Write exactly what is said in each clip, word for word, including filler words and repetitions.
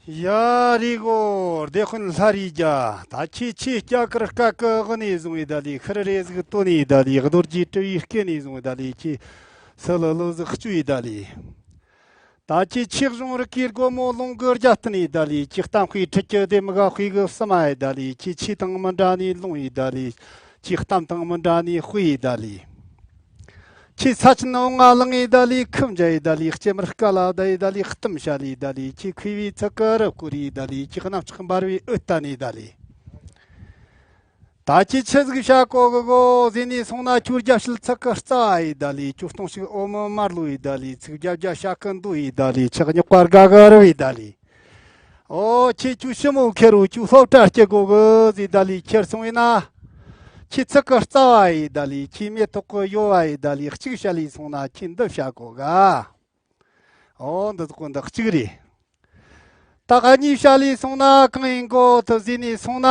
ཡ་རེ་གོ་སྡེ་དཔོན་ལྷ་རེ་རྒྱ། ད་ཁྱེད་ཆེ་སྐྱ་ཀར་སྐད་ཀི་འོག་ནས་བཟུང་ཡི་ད་ལི། ཤི་རི་རེ་ཟིག་བཏོན་ནས་ཡི་ད་ལི། རྡོ་རྗེ་གྲུ་བའི་སྐེ་ནས་བཟུང་ཡི་ད་ལི། ཁྱེད་སི་ལི་ལི་ཟིག་གཅུ་ཡི་ད་ལི། ད་ཁྱེད་ཆེ་གཞུང་རིག་གི་སྒོ་མོ་ལུང་གི་རྒྱབ་རྟེན་ཡི་ད་ལི། ཁྱེད་གཏམ་དཔེ་ཁྲིད་ཀྱི་སྡེ་མི་ག་དཔེ་གི་བསམ་ཡི་ད་ལི། ཁྱེད་ཆེ་དང་མི་འདྲ་ནས་ལུང་ཡི་ད་ལི། ཁྱེད་གཏམ་དང་མི་འདྲ་ནས་དཔེ་ཡི་ད་ལི། ཁྱེད་ས་ཆེན་འོ་ང་ལངས་ཡི་ད་ལི། ཁུམ་འཇལ་ཡི་ད་ལི། སྐྱེ་མར་སྐ་ལ་ད་ཡི་ད་ལི། གཏམ་བཤད་ལི་ད་ལི། ཁྱེད་ཁུས་བའི་ཚིག་གི་རི་བསྐོར་ཡི་ད་ལི། ཁྱེད་གནམ་ལྕགས་འབར་བའི་འོད་བསྟན་ཡི་ད་ལི། ད་ཁྱེད་ཆི་ཟིག་བཤད་གོ་གི་གོ་ཟེར་ནས་སོང་ན། ཁྱོད་རྒྱབ་ཕྱི་ཚིག་གི་རྩ་བ་ཡི་ད་ལི། ཁྱོད་སྟོང་ཞིག་འོ་མི་དམར་ལོ་ཡི་ད་ལི། ཚིག་རྒྱབ་རྒྱབ་བཤད་གི་འདུག་ཡི་ད་ལི། ཁྱེད་རྙོག་པ་དགའ་གི་རི་བའི་ད་ལི། ཨོ་ཁྱེད་ཁྱོད་ཞི་མོ་ཁེར་རོ་ཁྱོད་སློབ་གྲྭ་སྐྱེལ་དགོ་གི་ཟེར་ད་ལི། ཁྱེར་སོང་ཡིན་ན། ཁྱེད་ཚིག་གི་རྩ་བ་ཡི་ད་ལི། ཁྱེད་མེ་ཏོག་གི་ཡོལ་བ་ཡི་ད་ལི། གཅིག་བཤད་ལི་སོང་ན་ཁྱེད་འདི་བཤད་གོ་ག། ཨོ་འདི་ཟིག་གོ་འདི་གཅིག་རེད། ད་ག་གཉིས་བཤད་ལི་སོང་ན་གང་ཡིན་གོ་དུ་ཟེར་ནས་སོང་ན།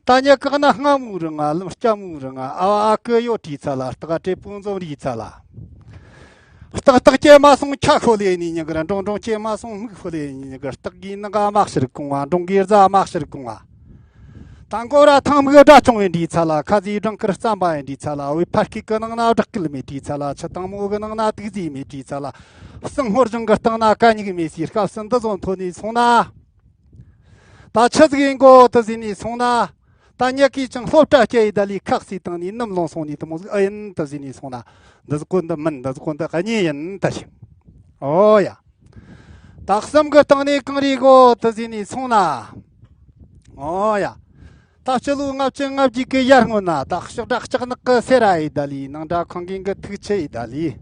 ད་ཉལ་གི་གནའ་སྔ་མོའི་རིང་ང་ལམ་སྐྱ་མོའི་རིང་ང་ཨ་བ་ཨ་ཁུ་ཡོད་དྲིས་ཚ་ལ། སྟག་བྲེ་པོ་འཛོམས་རིས་ཚ་ལ། སྟག་སྟག་སྐྱེས་མ་སོང་ཁྱ་ཤོ་ལེ་ནི་ཉི་གར། འབྲོང་འབྲོང་སྐྱེས་མ་སོང་སྨུག་ཤོ་ལེ་ནི་ཉི་གར། སྟག་གི་ནང་ག་དམག་ཕྱིར་གོང་བ། འབྲོང་གི་རྫ་དམག་ཕྱིར་གོང་བ། ད་མགོ་ར་ཐང་མིག་སྒྲ་ཆུང་བའི་འདྲིས་ཚ་ལ། ཁ་ཟས་སྦྲང་དཀར་རྩམ་པ་ཡི་འདྲིས་ཚ་ལ། བའི་ཕར་སྐད་ཀི་ནང་ན་བྲག་སྐད་མེ་དྲིས་ཚ་ལ། ཆུ་དྭངས་མོ་གི་ནང་ན་དུག་རྫས་མེ་དྲིས་ཚ་ལ། སྲིན་སྔོ་ལྗང་གི་སྟེང་ན་གད་སྙིགས་མེ་སའི་སྐབས་སུ་འདི་ཚོ་ཐོན་ནས་སོང་ན། ད་ཆི་ཟིག་ཡིན་གོ་དུ་ཟིན་ནས་སོང་ན། ད་ཉལ་གིས་ཀྱང་སློབ་གྲྭ་སྐྱེལ་ཡི་ད་ལི། ཁག་སི་བཏང་ནས་ནམ་ལངས་སོང་ནས་དུ་མོ་ཟིག་ཨ་ཡིན་དུ་ཟིན་ནས་སོང་ན། འདི་ཟིག་གོ་འདི་མིན། འདི་ཟིག་གོ་འདི་གཉིས་ཡིན་ད་ཞིག་ཨོ་ཡ། ད་གསུམ་གི་སྟེང་ནས་གང་རེད་གོ་དུ་ཟིན་ནས་སོང་ན། ཨོ་ཡ། ད་སྤྱི་ལོ་ལྔ་བཅུ་ང་བརྒྱད་གི་ཡར་སྔོན་ན། ད་ཕྱི་དགྲ་ལྕགས་ནག་གི་སེ་ར་ཡི་ད་ལི། ནང་དགྲ་ཁང་གིན་གི་ཐུག་ཆེ་ཡི་ད་ལི།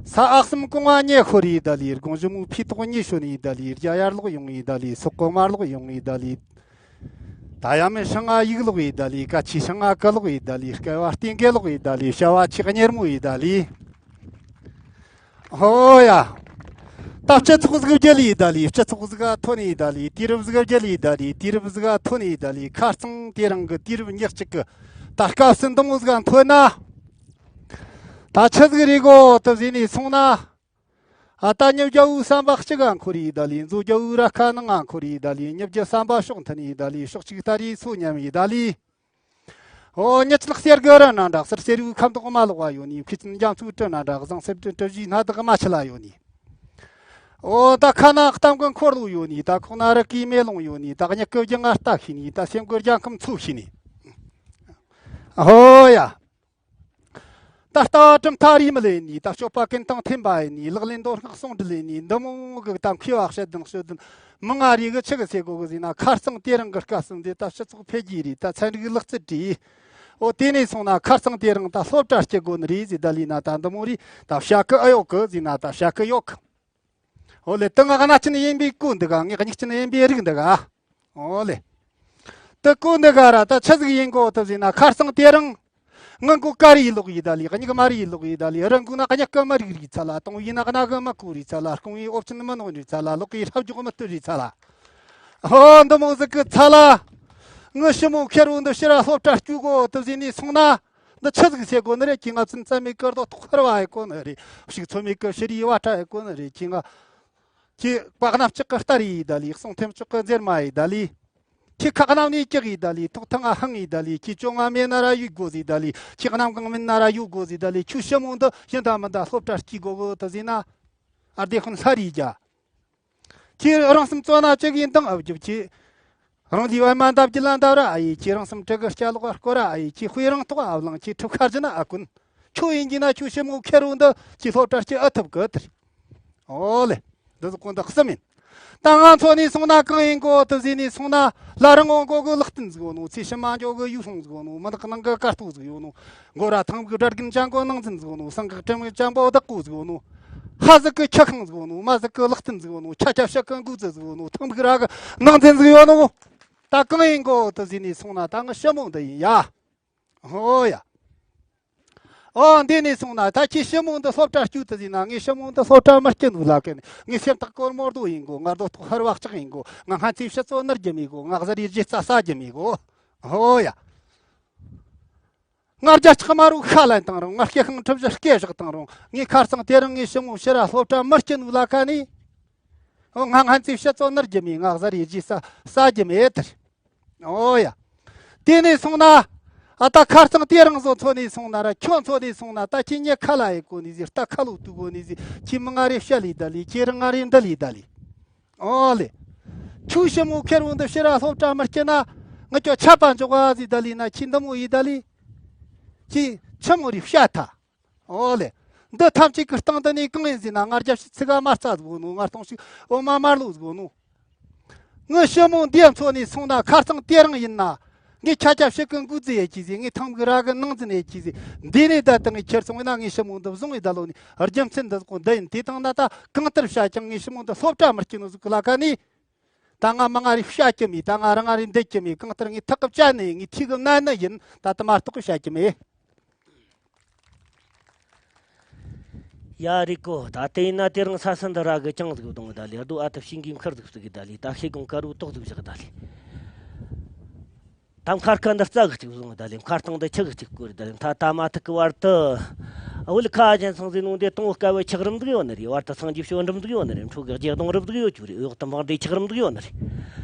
ས་ཨག་གསུམ་གོང་བ་ཉེ་ཤོར་ཡི་ད་ལི། དགོང་གཞི་མོའི་ཕི་ཐོག་ཉེ་ཤོར་ཡི་ད་ལི། རྒྱ་ཡར་ལོག་ཡོང་ཡི་ད་ལི། སོག་གི་མར་ལོག་ཡོང་ཡི་ད་ལི། ད་ཡ་མེད་ཤང་ང་ཡིག་ལོག་ཡི་ད་ལི། ཀ་ཆི་ཤང་ང་ཀི་ལོག་ཡི་ད་ལི། སྐལ་བ་སྟེང་གེ་ལོག་ཡི་ད་ལི། བྱ་བ་ཆེ་གཉེར་མོ་ཡི་ད་ལི། ཧོ་ཡ། ད་སྤྱི་ཚོགས་ཟིག་བརྒྱལ་ཡི་ད་ལི། སྤྱི་ཚོགས་ཟིག་ཐོན་ཡི་ད་ལི། དུས་རབས་ཟིག་བརྒྱལ་ཡི་ད་ལི། དུས་རབས་ཟིག་ཐོན་ཡི་ད་ལི། ཁ་རྩང་དེ་རིང་གི་དུས་རབས་ཉེར་གཅིག་གི་ད་སྐབས་སུ་འདི་མོ་ཟིག་ཐོན་ན། ད་ཆི་ཟིག་རེད་གོ་དུ་ཟིན་ནས་སོང་ན། ཨ་ད་ཉི་རྒྱལ་བོའི་བསམ་པ་གཅིག་ག་འཁོར་ཡི་ད་ལི། མཛོ་རྒྱལ་བོའི་ར་ཁ་ནང་ང་འཁོར་ཡི་ད་ལི། ཉི་རྒྱལ་བསམ་པ་ཕྱོགས་མཐུན་ཡི་ད་ལི། ཕྱོགས་གཅིག་ལྟར་ཡི་སོ་མཉམ་ཡི་ད་ལི། ཨོ་ཉི་ཚལ་གསེར་གི་རི་ན་འདྲ། གསེར་གསེར་བའི་ཁམ་ཐོག་མ་ལོག་བ་ཡོད་ནི། མཁས་བཙུན་རྒྱ་མཚོའི་གྲུ་ན་འདྲ། བཟང་སེམས་ཀྱི་གྲུ་བཞིའི་སྣ་བདག་མ་ཆུ་ལ་ཡོད་ནི། ཨོ་ད་ཁ་ན་གཏམ་གི་འཁོར་ལོ་ཡོད་ནི། ད་ཁོག་ན་རི་གི་མེ་ལོང་ཡོད་ནི། ད་མྱིག་གི་རྒྱང་ང་ལྟ་ཤེས་ནི། ད་སེམས་གི་རྒྱང་ཁམས་འཚོ་ཤེས་ནི། ཨོ་ཡ། ད་ལྟ་བ་གྲུབ་མཐའ་རིས་མི་ལེན་ནི། ད་སྤྱོད་པ་ཀུན་དང་མཐུན་པ་ཡིན་ནི། ལག་ལེན་འདོད་སྔགས་ཟུང་འབྲེལ་ཡིན་ནི། འདི་མོ་གི་ད་མཁས་པ་བཤད་དང་ཤོད་དང་མི་ང་རིག་གི་ཆི་གི་ཟེར་གོ་གི་ཟེར་ན། ཁ་རྩང་དེ་རིང་གི་སྐབས་སུ་འདི་ད་སྤྱི་ཚོགས་འཕེལ་རྒྱས་རེད། ད་ཚན་རིག་ལག་རྩལ་རེད། འོ་དེ་ནས་སོང་ན་ཁ་རྩང་དེ་རིང་ད་སློབ་གྲྭ་སྐྱེལ་དགོ་ནི་རེད་ཟེར། ད་ལས་ན་ད་འདི་མོ་རེད། ད་བཤད་གི་ཨེ་ཡོད་གི་ཟེར་ན་ད་བཤད་གི་ཡོད་གི། འོ་ལེ། དེ་ང་གནའ་ཆེན་ཡིན་པའི་སྐུ་འདི་ག། ངས་སྙིགས་ཆེན་ཡིན་པའི་རིགས་འདི་ག། འོ་ལེ། དེ་སྐུ་འདི་ག་ར་ད་ཆི་ཟིག་ཡིན་གོ་ཐུབ་ཟིན་ན། ཁ་རྩང་དེ་རིང་ངན་གོ་ཀ་རི་ལོག་ཡི་ད་ལི། སྙིགས་མ་རི་ལོག་ཡི་ད་ལི། རི་འགུ་ན་སྙིགས་ཀ་མ་རིག་རི་ཚ་ལ། དུང་ཡི་ན་གནའ་གི་མ་ཀུ་རི་ཚ་ལ། རྐང་བའི་ཨོབ་ཆེན་མ་ནོ་རི་ཚ་ལ། ལོག་གི་ཧྲབ་རྒྱུག་མི་སྟོད་རི་ཚ་ལ། ཧོ་འདི་མོ་ཟིག་གི་ཚ་ལ། ངི་ཞི་མོ་ཁེར་བོ་འདི་ཕྱིར་ར་སློབ་གྲྭ་སྐྱུག་གོ་ཐུབ་ཟིན་ནས་སོང་ན། འདི་ཆི་ཟིག་ཟེར་གོ་ནི་རེད། ཁྱེད་ང་ཚོ་རྩ་མེད་ཀི་རྡོ་ཐོག་ཁར་བ་ཡི་གོ་ནི་རེད། ཕྱུགས་འཚོ་མེད་ཀི་ཕྱི་རིའི་བ་ཁྲ་ཡི་གོ་ནི་རེད། ཁྱེད་ང་ཁྱེད་པགས་ནག་ལྕགས་ཀི་སྟ་རི་ཡི་ད་ལི། གསུང་ཐེམ་ལྕགས་ཀི་འཛེར་མ་ཡི་ད་ལི། ཁྱེད་ཁ་གནམ་ནས་སྐྱག་ཡི་ད་ལི། ཐོག་ཐང་ང་ཧང་ཡི་ད་ལི། ཁྱེད་བཅོ་ལྔ་མེད་ན་ར་ཡོད་དགོ་ཟི་ད་ལི། ཁྱེད་གནམ་གང་མིན་ན་ར་ཡོད་དགོ་ཟི་ད་ལི། ཁྱོད་ཞི་མོ་འདི་ཡིན་ད་མིན་ད་སློབ་གྲྭ་སྐྱེལ་དགོ་གི་ད་ཟིན་ན། ཨ་སྡེ་དཔོན་ལྷ་རི་རྒྱ། ཁྱེད་རང་སེམས་བཙོ་ན་ཅི་གིས་འདང་ཨ་བརྒྱབ་ཀྱི། རང་ལུས་པད་མ་འདབ་བརྒྱད་ལ་འདབ་ར་ཨ་ཡེ། ཁྱེད་རང་སེམས་དྲི་གི་སྐྱ་ལོག་སྐོར་ར་ཨ་ཡེ། ཁྱེད་དཔེ་རང་ཐོག་ཨ་བླངས། ཁྱེད་ཁྲི་ཁར་གྱི་ན་ཨ་ཀུན། ཁྱོད་ཡིན་གྱི་ན་ཁྱོད་ཞི་མོ་ཁེར་རོ་འདི་ཁྱེད་སློབ་གྲྭ་སྐྱེལ་ཨེ་ཐུབ་གི་དེ་རེད། ཨོ་ལེ། འདི་ཟིག་གོ་འདི་གསུམ་ཡིན། ད་ང་ཚོ་ནས་སོང་ན་གང་ཡིན་གོ་དུ་ཟིན་ནས་སོང་ན། ལ་རང་འོང་གོ་གི་ལག་རྟེན་ཟིག་ཡོད་ནོ། ཚེ་ཕྱི་མ་འགྱོ་གི་ཡུལ་ལྷུང་ཟིག་ཡོད་ནོ། མི་ནག་ནང་གི་དཀར་ལྟོ་ཟིག་ཡོད་ནོ། མགོ་ར་ཐང་གི་སྒྲ་རྒན་ཅན་གོ་ནང་འཛིན་ཟིག་ཡོད་ནོ། སང་གི་སྤྲིན་མི་ཅན་པོ་བདག་གོ་ཟིག་ཡོད་ནོ། ཧ་ཟིག་གི་ཁྱི་ཁང་ཟིག་ཡོད་ནོ། མ་ཟིག་གི་ལག་རྟེན་ཟིག་ཡོད་ནོ། ཁྱ་ཁྱ་ཤ་གི་འགུ་ཙི་ཟིག་ཡོད་ནོ། ཐང་གི་ར་གི་ནང་འཛིན་ཟིག་ཡོད་ནོ། ད་གང་ཡིན་གོ་དུ་ཟིན་ནས་སོང་ན། ད་ང་ཞི་མོ་འདི་ཡིན་ཡ། ཨོ་ཡ། ཨོ་འདི་ནས་སོང་ན་ད་ཁྱེད་ཞི་མོ་འདི་སློབ་གྲྭ་སྐྱུག་དུ་ཟིན་ན། ངས་ཞི་མོ་འདི་སློབ་གྲྭ་མི་སྐྱེལ་ནུ་ལ་ཀན། ངས་སེམས་ཐག་གོར་མོར་རྡོ་ཡིན་གོ། ང་རྡོ་ཐོག་ཧར་བག་ལྕགས་ཡིན་གོ། ང་སྔ་ཚེ་ཕྱི་ཚོ་ནར་རྒྱུ་མེད་གོ། ང་གཟར་ཡི་རྗེ་རྩ་ས་རྒྱུ་མེད་གོ། ཨོ་ཡ། ང་རྒྱ་ལྕགས་དམར་རུ་ཤ་ལན་བཏང་རུང་། ང་སྐེ་ཤིང་གྲུ་བཞི་སྐེ་བཞག་བཏང་རུང་། ངས་ཁ་རྩང་དེ་རིང་ངས་ཞི་མོ་ཕྱིར་ར་སློབ་གྲྭ་མི་སྐྱེལ་ནུ་ལ་ཀ་ནི། ཨོ་ང་ང་ཚོའི་ཕྱི་ཚོ་ནར་རྒྱུ་མེད། ང་གཟར་ཡེ་རྗེས་ས་ས་རྒྱུ་མེད་དེར། ཨོ་ཡ། དེ་ནས་སོང་ན། ཨ་ད་ཁ་རྩང་དེ་རིང་བཟོ་འཚོ་ནས་སོང་ན་ར་ཁྱོད་འཚོ་ནས་སོང་ན་ད་ཁྱེད་ཉེ་ཁ་ལ་ཡི་གོ་ནས་ཟིག་རྟ་ཁ་ལོ་དུ་གོ་ནས་ཟིག་ཁྱེད་མི་ང་རེ་བཤད་ལི་ད་ལི་ཁྱེད་རང་ང་རེ་འདི་ལི་ད་ལི། ཨོ་ལེ། ཁྱོད་ཞི་མོ་ཁེར་བོ་འདི་ཕྱི་ར་སློབ་གྲྭ་མི་སྐྱེ་ན་ང་ཁྱོད་ཆད་པ་འཇོག་བ་ཟིག་ད་ལི་ན་ཁྱེད་འདི་མོ་ཡི་ད་ལི། ཁྱེད་ཆི་མོ་རེ་བཤད་ཐ། ཨོ་ལེ། འདི་ཐམས་ཅད་ཀྱི་སྟེང་དུ་ནས་གང་ཡིན་ཟེར་ན་ང་རྒྱབ་ཤི་ཚིག་ག་མ་རྩ་ཟིག་བོ་ནོ། ང་སྟོང་ཞིག་འོ་མ་མར་ལོ་ཟིག་བོ་ནོ། ངའི་ཞི་མོ་འདི་འཚོ་ནས་སོང་ན་ཁ་རྩང་དེ་རིང་ཡིན་ན། ངས་ཁྱ་ཁྱ་ཕྱི་གི་འགུ་རྫི་ཡེ་ཁྱི་ཟིག་ངས་ཐང་གི་ར་གི་ནང་འཛིན་ཡེ་ཁྱི་ཟིག་འདི་ནས་ད་ལྟ་ངས་ཁྱེར་སོང་ཡིན་ན་ངའི་ཞི་མོ་འདི་བཟུང་ཡི་ད་ལོ་ནས་རྒྱུ་མཚན་འདི་ཟིག་གོ་འདི་ཡིན། དེ་དང་ན་ད་གང་ལྟར་བྱ་ཀྱང་ངའི་ཞི་མོ་འདི་སློབ་གྲྭ་མི་སྐྱེ་ནོ་ཟིག་གི་ལ་ཁ་ནས། ད་ང་མ་ང་རེ་བཤད་ཀྱི་མེད། ད་ང་རང་ང་རེ་འདེད་ཀྱི་མེད། གང་ལྟར་ངས་ཐག་གི་བཅད་ནས་ངས་ཐིག་གི་མནན་ནི་ཡིན། ད་ལྟ་མ་གཏོགས་གི་བཤད་ཀྱི་མེད། ཡ་རེད་གོ། ད་དེ་ཡིན་ན་དེ་རིང་ས་སུ་འདི་ར་གི་ཅང་ཟིག་བཏང་གི་ད་ལི། རྡོ་ཨ་ཏི་ཤིང་གི་མཁར་ཟིག་བརྩིགས་གི་ད་ལི། ད་ཤེལ་སྒོང་དཀར་བོ་ཏོག་ཟིག་བཞག་གི་ད་ལི། ད་མཁར་ཁ་འདི་རྩ་གི་གཅིག་བཟུང་གི་ད་ལི། མཁར་སྟེང་འདི་ཆུ་གི་གཅིག་བསྐོར་ད་ལི། མཐའ་ད་མ་ཐུག་གི་བར་དུ། བོད་ཁ་ཅན་སང་ཟིན་ནོ་འདི་དང་བོ་དཀའ་བའི་ཆགས་རིམ་ཟིག་ཡོད་ནི་རེད། བར་དུ་སངས་རྒྱས་བྱོན་རིམ་ཟིག་ཡོད་ནི་རེད། འཕྲོ་གི་རྒྱས་གཏོང་རིམ་ཟིག་ཡོད་རྒྱུ་རེད། འོག་ཏུ་འཕང་འདྲེ་ཆགས་རིམ་ཟིག་ཡོད་ནི་རེད།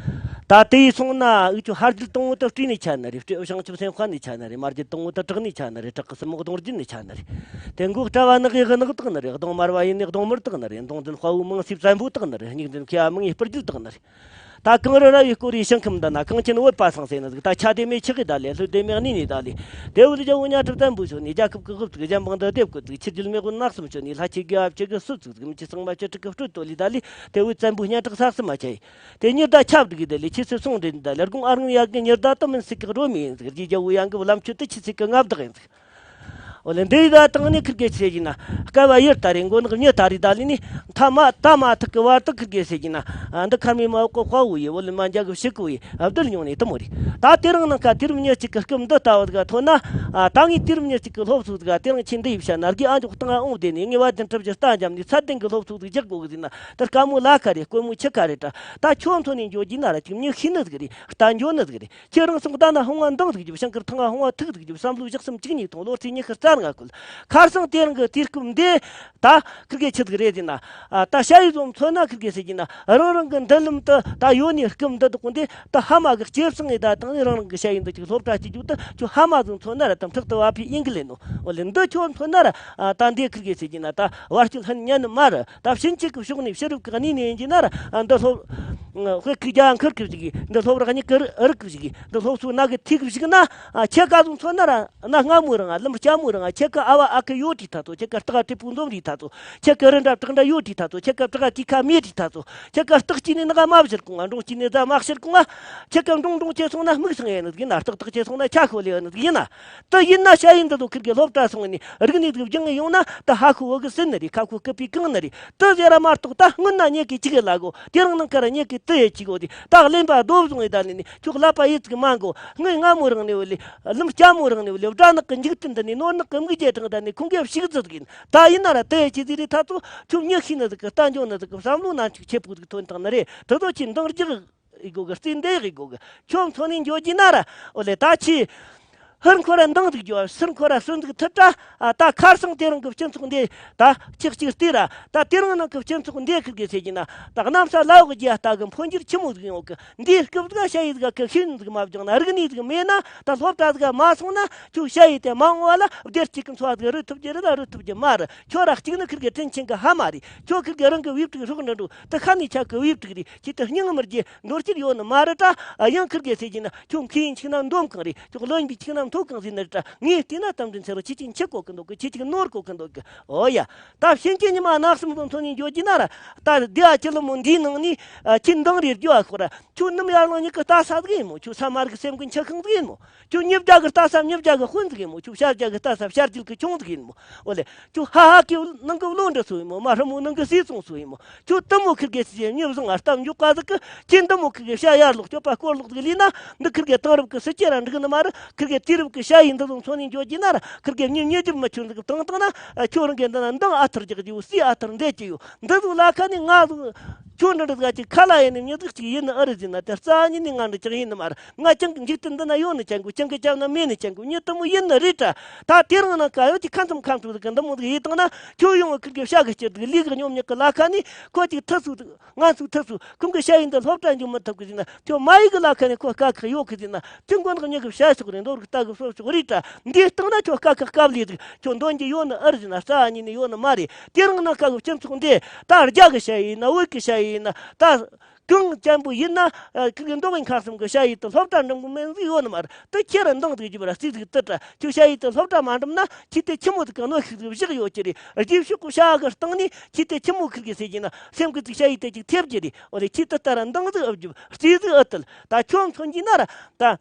ད་དེ་ཡིས་སོང་ན་འུ་ཆོ་ཧར་རྒྱུད་དང་བོ་དུ་སྤྲེའུ་ནས་ཆགས་ནི་རེད། སྤྲེའུ་བྱང་ཆུབ་སེམས་དཔའ་ནས་ཆགས་ནི་རེད། མར་རྒྱུད་དང་བོ་དུ་བྲག་ནས་ཆགས་ནི་རེད། བྲག་གི་སྲིན་མོ་གདོང་རྒྱུད་ནས་ཆགས་ནི་རེད། དེ་མགོ་བཀྲ་བ་ནག་ཡིན་གི་ནག་དག་ནི་རེད། གདོང་དམར་བ་ཡིན་ནི་གདོང་དམར་དག་ནི་རེད། མདུང་འཛིན་དཔའ་བོ་མང་སྲིད་བཙན་པོ་དག་ནི་རེད། སྙིང་འཛིན་མཁས་པ་མང་ཡིན་སྤུར་རྒྱལ་དག་ནི་རེད། ད་གངས་རི་ར་བའི་སྐོར་རའི་ཞིང་ཁམས་འདི་ན་གངས་ཅན་བོད་པ་སངས་སེ་ནི་ཟིག་ད་ཆ་དེ་མེ་ཆགས་གི་ད་ལས་ལྷོད་དེ་མེ་གནས་ནས་ད་ལས། དེ་བོད་རྒྱལ་བོ་གཉའ་ཁྲི་བཙན་པོ་ཞོན་ནས་རྒྱལ་ཁབ་ཀྱི་དབུ་བཙུགས། གཞན་འབངས་འདི་སྡེབ་བཀོད་ཟིག་ཆུ་རྒྱུད་མེ་དབོན་ནག་གསུམ་ཞོན་ནས་ལྷ་ཆོས་དགེ་བ་བཅུ་གི་སྲོལ་བཙུགས་ཟིག་མི་ཆོས་གཙང་མ་བཅུ་དྲུག་གི་སྲོལ་གཏོད་ལས་ད་ལས། དེ་བོད་བཙན་པོའི་སྙན་གྲགས་ས་སུ་མ་ཆེ། དེ་ཉི་ཟླ་ཁྱབ་བསྒྲིགས་གི་ད་ལས་ཆོས་སྲིད་ཟུང་འབྲེལ་ནས་ད་ལས་དགུང་ཨ་རྔ་ཡ་གི་ཉི་ཟླ་དུ་མིན་སྲིད་ཀྱི་རོལ་མོ་ཡིན་ཟིག་རྗེ་རྒྱལ་བོ་ཡང་གི་བླ་མཆོད་དུ་ཆུ་ཚིག་གི་མངའ་བདག་ཡིན་ཟིག་འོ་ལེ་འདི་ཡི་ད་དང་ནི་ཁིར་གེ་ཟེར་གྱི་ན། སྐལ་བ་ཡུལ་ལྟ་རེ་མགོ་ནག་མྱི་ལྟ་རེ་ད་ལི་ནི། མཐའ་མ་ད་མ་ཐུག་གི་བར་དུ་ཁིར་གེ་ཟེར་གྱི་ན། འདི་ཁར་མི་མ་གོ་དཔའ་བོ་ཡི་བོ་ལི་མ་འཇའ་གི་ཕྱི་གོ་ཡི་བདུད་མྱོང་ནི་དུ་མོ་རེད། ད་དེ་རིང་ནང་ཁ་དུས་རབས་ཉེར་གཅིག་གི་སྐབས་འདི་ལྟ་བུ་ཟིག་ཐོན་ན། ད་ངས་དུས་རབས་ཉེར་གཅིག་གི་སློབ་གསོ་ཟིག་དེ་རིང་ཁྱེད་འདི་ཡིབ་ཤ་ན་རྒྱ་ཨ་འཇོག་སྟངས་ཨ་འོང་བདེ་ནི་ངེས་བ་དེ་འཁྲབ་ཀྱི་རྟ་འཇམ་ནི་ཚད་ལྡན་གི་སློབ་གསོ་ཟིག་རྒྱག་དགོ་གི་ཟིན་ན། དེ་དཀའ་མོ་ལ་ཁ་རེ་དཀོན་མོ་ཆི་ཁ་རེ་ད། ད་ཁྱོད་མཚོན་ནས་འཇོག་རྒྱུ་ན་ར་ཅིག་མྱི་ཤི་ནི་ཟིག་རེད། རྟ་འཇོ་ནི་ཟིག་རེད། ཁྱེད་རང་སོང་ད་ན་ཧོང་བ་འདང་ཟིག་རྒྱུ། ཞིང་ཁར་ཐང་བ་ཧོང་བ་ཐུག་ཟིག་རྒྱུ། བསམ་བློ་བཞག་སེམས་གཅིག་གཉིས་ཐོང་ལོ་ཚེ་ཉི་ཤུ་རྩ་ལྔ་ཁུལ། ཁར་སང་དེ་རིང་གི་དུས་སྐབས་འདི། ད་ཁིར་གེ་ཆི་ཟིག་རེད་ཟེར་ན། ད་ཤ་ཡི་བཟོ་མཚོན་ན་ཁིར་གེ་ཟེར་གྱི་ན་རང་རང་གི་མདུན་ལམ་དུ་ད་ཡོད་ནི་སྐབས་འདི་དག་འདི་ད་ཧ་མ་གི་སྐྱེ་བསང་ངེ་ད་དང་ནི་རང་རང་གི་ཤ་ཡི་འདི་ཅིག་སློབ་གྲྭ་སྐྱེ་རྒྱུ་དུ་ཁྱོད་ཧ་མ་བཟོ་མཚོན་ན་ར་དམ་ཐག་ཏུ་བ་ཕི་ཡིན་གི་ལེ་ནོ། འོ་ལེ་འདི་ཁྱོད་མཚོན་ན་ར། ད་འདི་ཁིར་གེ་ཟེར་གྱི་ན་ད་བར་སྐྱོད་ལྷན་ཉན་ནི་མ་རེད། ད་ཕྱིན་ཆད་ཀྱི་ཕྱོགས་ནས་ཕྱི་རབས་ཀྱི་གནས་ནས་ཡིན་གྱི་ན་ར། འདི་སློབ། དཔེ་ཁུག་རྒྱ་མཁར་གི་བཞུགས་ཡིན། འདི་སློབ་ར་གཉིས་ཀྱི་རི་རི་གི་བཞུགས་ཡིན། འདི་སློབ་གསོ་ན་གི་ཐིག་གི་བཞུགས་ན། ཁྱེད་ཀ་བཟུང་ཚོ་ན་ར་ན་སྔ་མོ་རང་ལམ་སྐྱ་མོ་རང་ཁྱེད་ཀ་ཨ་བ་ཨ་ཁུ་ཡོད་དྲིས་ཐ་ཚོ། ཁྱེད་ཀ་སྟག་དྲིལ་བུ་འཛོམས་དྲིས་ཐ་ཚོ། ཁྱེད་ཀ་རི་འདྲ་བྲག་འདྲ་ཡོད་དྲིས་ཐ་ཚོ། ཁྱེད་ཀ་བྲག་གི་ཁ་མེད་དྲིས་ཐ་ཚོ། ཁྱེད་ཀ་སྟག་སྐྱིད་ནས་ནག་མ་བཞིར་གོང་ང་འབྲོང་སྐྱིད་ནས་རྫ་མ་ཞིག་གོང་ང་། ཁྱེད་ཀ་འབྲོང་འབྲོང་ཆེ་སོང་ན་མིག་སང་ཡེ་ནི་ཡིན་ན། སྟག་སྟག་ཆེ་སོང་ན་ཆ་ཤོ་ལེ་ཡེ་ནི་ཡིན་ན། དེ་ཡིན་ན་ཤ་ཡིན་འདི་ཚོ་ཁིར་གི་སློབ་གྲྭ་སོང་ནས་རིག་གནས་ཟིག་སྦྱང་ངེ་ཡོང་ན་ད་ཧ་ཁུ་བོ་གི་སྲིད་ནི་རེད། ཁ་ཁུ་སྐུད་པའི་གང་ནི་རེད། དེ་ཟེར་ར་མ་གཏོགས་ད་སྔོན་ན་ཉེ་གི་ཅི་གི་ལ་གོ། དེ་རིང་ནང་ཁ་ར་ཉེ་གི་དེ་ཡེ་ཅི་གོ། དེ་ད་གླེན་པ་རྡོ་བཟུང་ངེ་ད་ནི་ནི་ཁྱོད་ཀླད་པ་ཡིད་ཅིག་མ་གོ། ངའི་སྔ་མོ་རང་ནས་བ་ལེ། ལམ་སྐྱ་མོ་རང་ནས་བ་ལེ། སྦྲ་ནག་གི་འཇིག་རྟེན་འདི་ནས་ནོར་ནག་གི་མིག་རྒྱས་དྲངས་ད་ནི་ཁོང་གིས་ཕྱུགས་རྫི་ཟིག་ཡིན། ད་ཡིན་ན་ར་དེ་ཡེ་ཅི་ཟིག་རེད་ཐ་ཚོ། ཁྱོད་ཉི་ཤི་ནི་ཟིག་གི་རྟ་འཇོ་ནི་ཟིག་གི་བསམ་བློ་ན་ཅིག་ཆེ་པོ་ཟིག་ཐོན་དང་ནི་རེད། དེ་ཚོ་ཁྱོད་འདང་རྒྱག་ཡི་གོ་གི། རྩིས་འདེད་ཡི་གོ་གི། ཁྱོད་མཚོན་ནས་འཇོ་རྒྱུ་ན་ར། འོ་ལེ་ད་ཁྱི། ཧར་འཁོར་ར་འདང་ཟིག་འཇོ། སིར་འཁོར་ར་སོན་ཟིག་ཐུབ་ད། ཨ་ད་ཁར་སང་དེ་རིང་གི་སྤྱི་ཚོགས་འདི་ད་ཁྱི་གཅིག་ལྟོས་ར། ད་དེ་རིང་ནང་གི་སྤྱི་ཚོགས་འདི་ཁིར་གི་ཟེར་གྱི་ན། ད་གནམ་ས་ལ་འོག་རྒྱ་ལྟ་གི་འཕོ་འགྱུར་ཆི་མོ་ཟིག་ཡོང་གི། འདིའི་སྐབས་ཟིག་ཤ་ཡི་ཟིག་གི་ཤེས་ཡོན་ཟིག་མ་སྦྱངས་ན། རིག་གནས་ཟིག་མེད་ན། ད་སློབ་གྲྭ་ཟིག་མ་སོང་ན། ཁྱོད་ཤ་ཡི་དེ་མ་འོངས་བ་ལ་བདེ་སྐྱིད་ཀྱི་འཚོ་བ་ཟིག་རོལ་ཐུབ་རྒྱུ་རེད་ད་རོལ་ཐུབ་རྒྱུ་མ་རེད། ཁྱོད་ར་གཅིག་ནི་ཁིར་གི་དྲིན་ཆེན་གི་ཧ་མ་རེད། ཁྱོད་ཁིར་གི་རང་གི་བེའུ་ཕྲུག་ཧྲོག་འདྲ་འགྲོ། དེ་ཁ་ནས་ཆག་གི་བེའུ་ཕྲུག་རེད། ཁྱེད་དེ་སྙིང་མི་རྗེ་འདོར་རྒྱུ་ཡོད་ནི་མ་རེད་ད། ཡང་ཁིར་གི་ཟེར་གྱི་ན། ཁྱོད་མཁས་ཡིན་ཆིག་ན་འདོམ་གང་རེད། ཁྱོད་བློན་པོའི་ཆིག་ན་མཐོ་གང་ཟེར་ནི་རེད་ད། ངས་བལྟས་ན་དམ་འདྲེན་ཚེ་རོགས་ཁྱེད་ཅིག་འཆི་གོ་གི་འདུག་གི། ཁྱེད་ཅིག་ནོར་གོ་གི་འདུག་གི། ཨོ་ཡ། ད་ཕྱིན་ཆད་ཉི་མ་ནག་གསུམ་དུ་མཚོན་ནས་འཇོ་རྒྱུ་ན་ར། ད་འདི་ཨ་ཁྱི་ལོ་མོ་འདིའི་ནང་ནས་ཁྱི་འདང་རེ་རྒྱུ་ཨ་ཤོག་ར། ཁྱོད་ནམ་ཡར་ལངས་ཉིད་ཀྱི་ལྟ་ས་ཟིག་ཡིན་མོ། ཁྱོད་ས་དམར་གི་སེམས་ཀྱི་འཆི་ཁང་ཟིག་ཡིན་མོ། ཁྱོད་ཉིབ་རྒྱ་གི་ལྟ་ས་ཉིབ་རྒྱ་གི་དཔོན་ཟིག་ཡིན་མོ། ཁྱོད་ཤར་རྒྱ་གི་ལྟ་ས་ཤར་རྒྱུད་ཀྱི་ཆུང་ཟིག་ཡིན་མོ། ཨོ་ལེ། ཁྱོད་ཧ་ཧ་གི་ནང་གི་བློ་འདྲ་སུ་ཡིན་མོ། མ་ཧྲ་མོ་ནང་གི་སྲིད་ཚོང་སུ་ཡིན་མོ། ཁྱོད་དུ་མོ་ཁིར་གེ་སི་ཉིབ་བཟང་ང་གཏམ་འཇོག་ག་ཟིག་གི། ཁྱེད་འདི་མོ་ཁིར་གེ་ཤ་ཡར་ལོག་སྐྱོད་པ་སྐོར་ལོག་ཟིག་ལི་ན། འདི་ཁིར་གེ་དེང་རབས་གི་སྲིད་ཇུས་ར་འགྲིག་ནི་མ་རེད། ཁིར་གེ་དུས་ ཕྱོགས་ཀྱི་ཞ་ཡི་འདི་ཚོ་འཚོ་ནས་འཇོག་རྒྱུ་ན་ར་ཁིར་གེ་མྱི་མྱི་རྒྱུ་མི་ཆུ་འདུག་བཏང་བཏང་ན་ཁྱོད་རང་གི་འདི་ན་འདང་ཨ་ཐུར་རྒྱག་རྒྱུ་སི་ཨ་ཐུར་འདེད་ཀྱི་ཡོད། འདི་ཚོ་ལ་ཁ་ནས་ང་ཚོ་ཁྱོད་འདྲ་འདྲ་ག་ཅིག་ཁ་ལ་ཡིན་ནི་མྱི་ཟིག་ཅིག་ཡིན་ནི་ཨ་རི་ཟིན་ན་དེ་རྩ་ཉིད་ནས་ང་འདྲ་ཅང་ཡིན་ནི་མ་རེད། ང་ཅང་གི་འཇིག་རྟེན་འདི་ན་ཡོད་ནི་ཅང་གོ་ཅང་གི་ཅང་ན་མེད་ནི་ཅང་གོ་མྱི་དུ་མོ་ཡིན་ནི་རེད་དྲ། ད་དེ་རང་ན་ཀ་ཡོད་ཀྱི་ཁ་མཚམས་ཁ་མཚམས་ཟིག་གི་འདི་མོ་ཟིག་ཡིན་བཏང་ན་ཁྱོད་ཡོང་ཁིར་གེ་བྱ་གི་སྤྱིར་འདུག་ལས་གི་སྙོམས་ཉག་གི་ལ་ཁ་ནས་ཁོ་ཅིག་ཐུ་སུ་འདུག་ང་ཚོའི་ཐུ་སུ་ཁོང་གི་ཞ་ཡི་འདི་སློབ་གྲྭ་འཇུག་མི་ཐུབ་གི་ཟིན་ན་ཁྱོད་མ་ཡི་གི་ལ་ཁ་ནས་ཁོ་དཀའ་ཁག་ཡོད་གི་ཟིན་ན་ཁྱོད་མགོ་ནག་མྱི་གི་བྱ་ཤོག་རེད། མདོ་རིག་རྟ་གི་སོ་ཤོག་རེད་དྲ། འདི་བཏང་ན་ཁྱོད་དཀའ་ཁག་དཀའ་ལས་ཟིག་ཁྱོད་འདོན་གྱི་ཡོད་ནི་ཨ་རི་ཟིན་ན་རྩ་ཉིད་ནས་ཡོད་ནི་མ་རེད། དེ་རང་ན་ཁ་གི་སྤྱི་ཚོགས་འདི་ད་རྒྱ་གི་ཞ་ཡི་ཡིན་ན་བོད་གི་ཞ་ཡི་ཡིན་ན་ད། གང་ཅན་པོ་ཡིན་ན་ཁིར་གི་མདོ་དབུས་ཁམས་གསུམ་གི་ཞ་ཡི་དུ་སློབ་གྲྭ་འགྲིམ་གི་མེད་ཟིག་ཡོད་ནི་མ་རེད། དུ་ཁྱེད་ར་འདང་ཟིག་རྒྱུ་བ་ར་རྩིས་ཟིག་དུ་དྲ་ཁྱོད་ཞ་ཡི་དུ་སློབ་གྲྭ་མ་འགྲིམ་ན་ཁྱེད་དེ་ཁྱི་མོ་ཟིག་གི་གནོད་ཤུགས་ཟིག་བཞག་ཡོད་ཀྱི་རེད། རྗེས་ཕྱོགས་གི་བྱ་གི་སྟེང་ནས་ཁྱེད་དེ་ཁྱི་མོ་ཁིར་གི་ཟེར་གྱི་ན་སེམས་གི་ཟིག་ཞ་ཡི་དུ་ཅིག་ཐེབས་ཀྱི་རེད། འོ་རེད་ཁྱེད་དུ་ལྟ་ར་འདང་ཟིག་ཨུབ་རྒྱུ་རྩིས་ཟིག་ཨུ་དུལ་ད་ཁྱོད་མཚོན་གྱི་ན་ར་ད།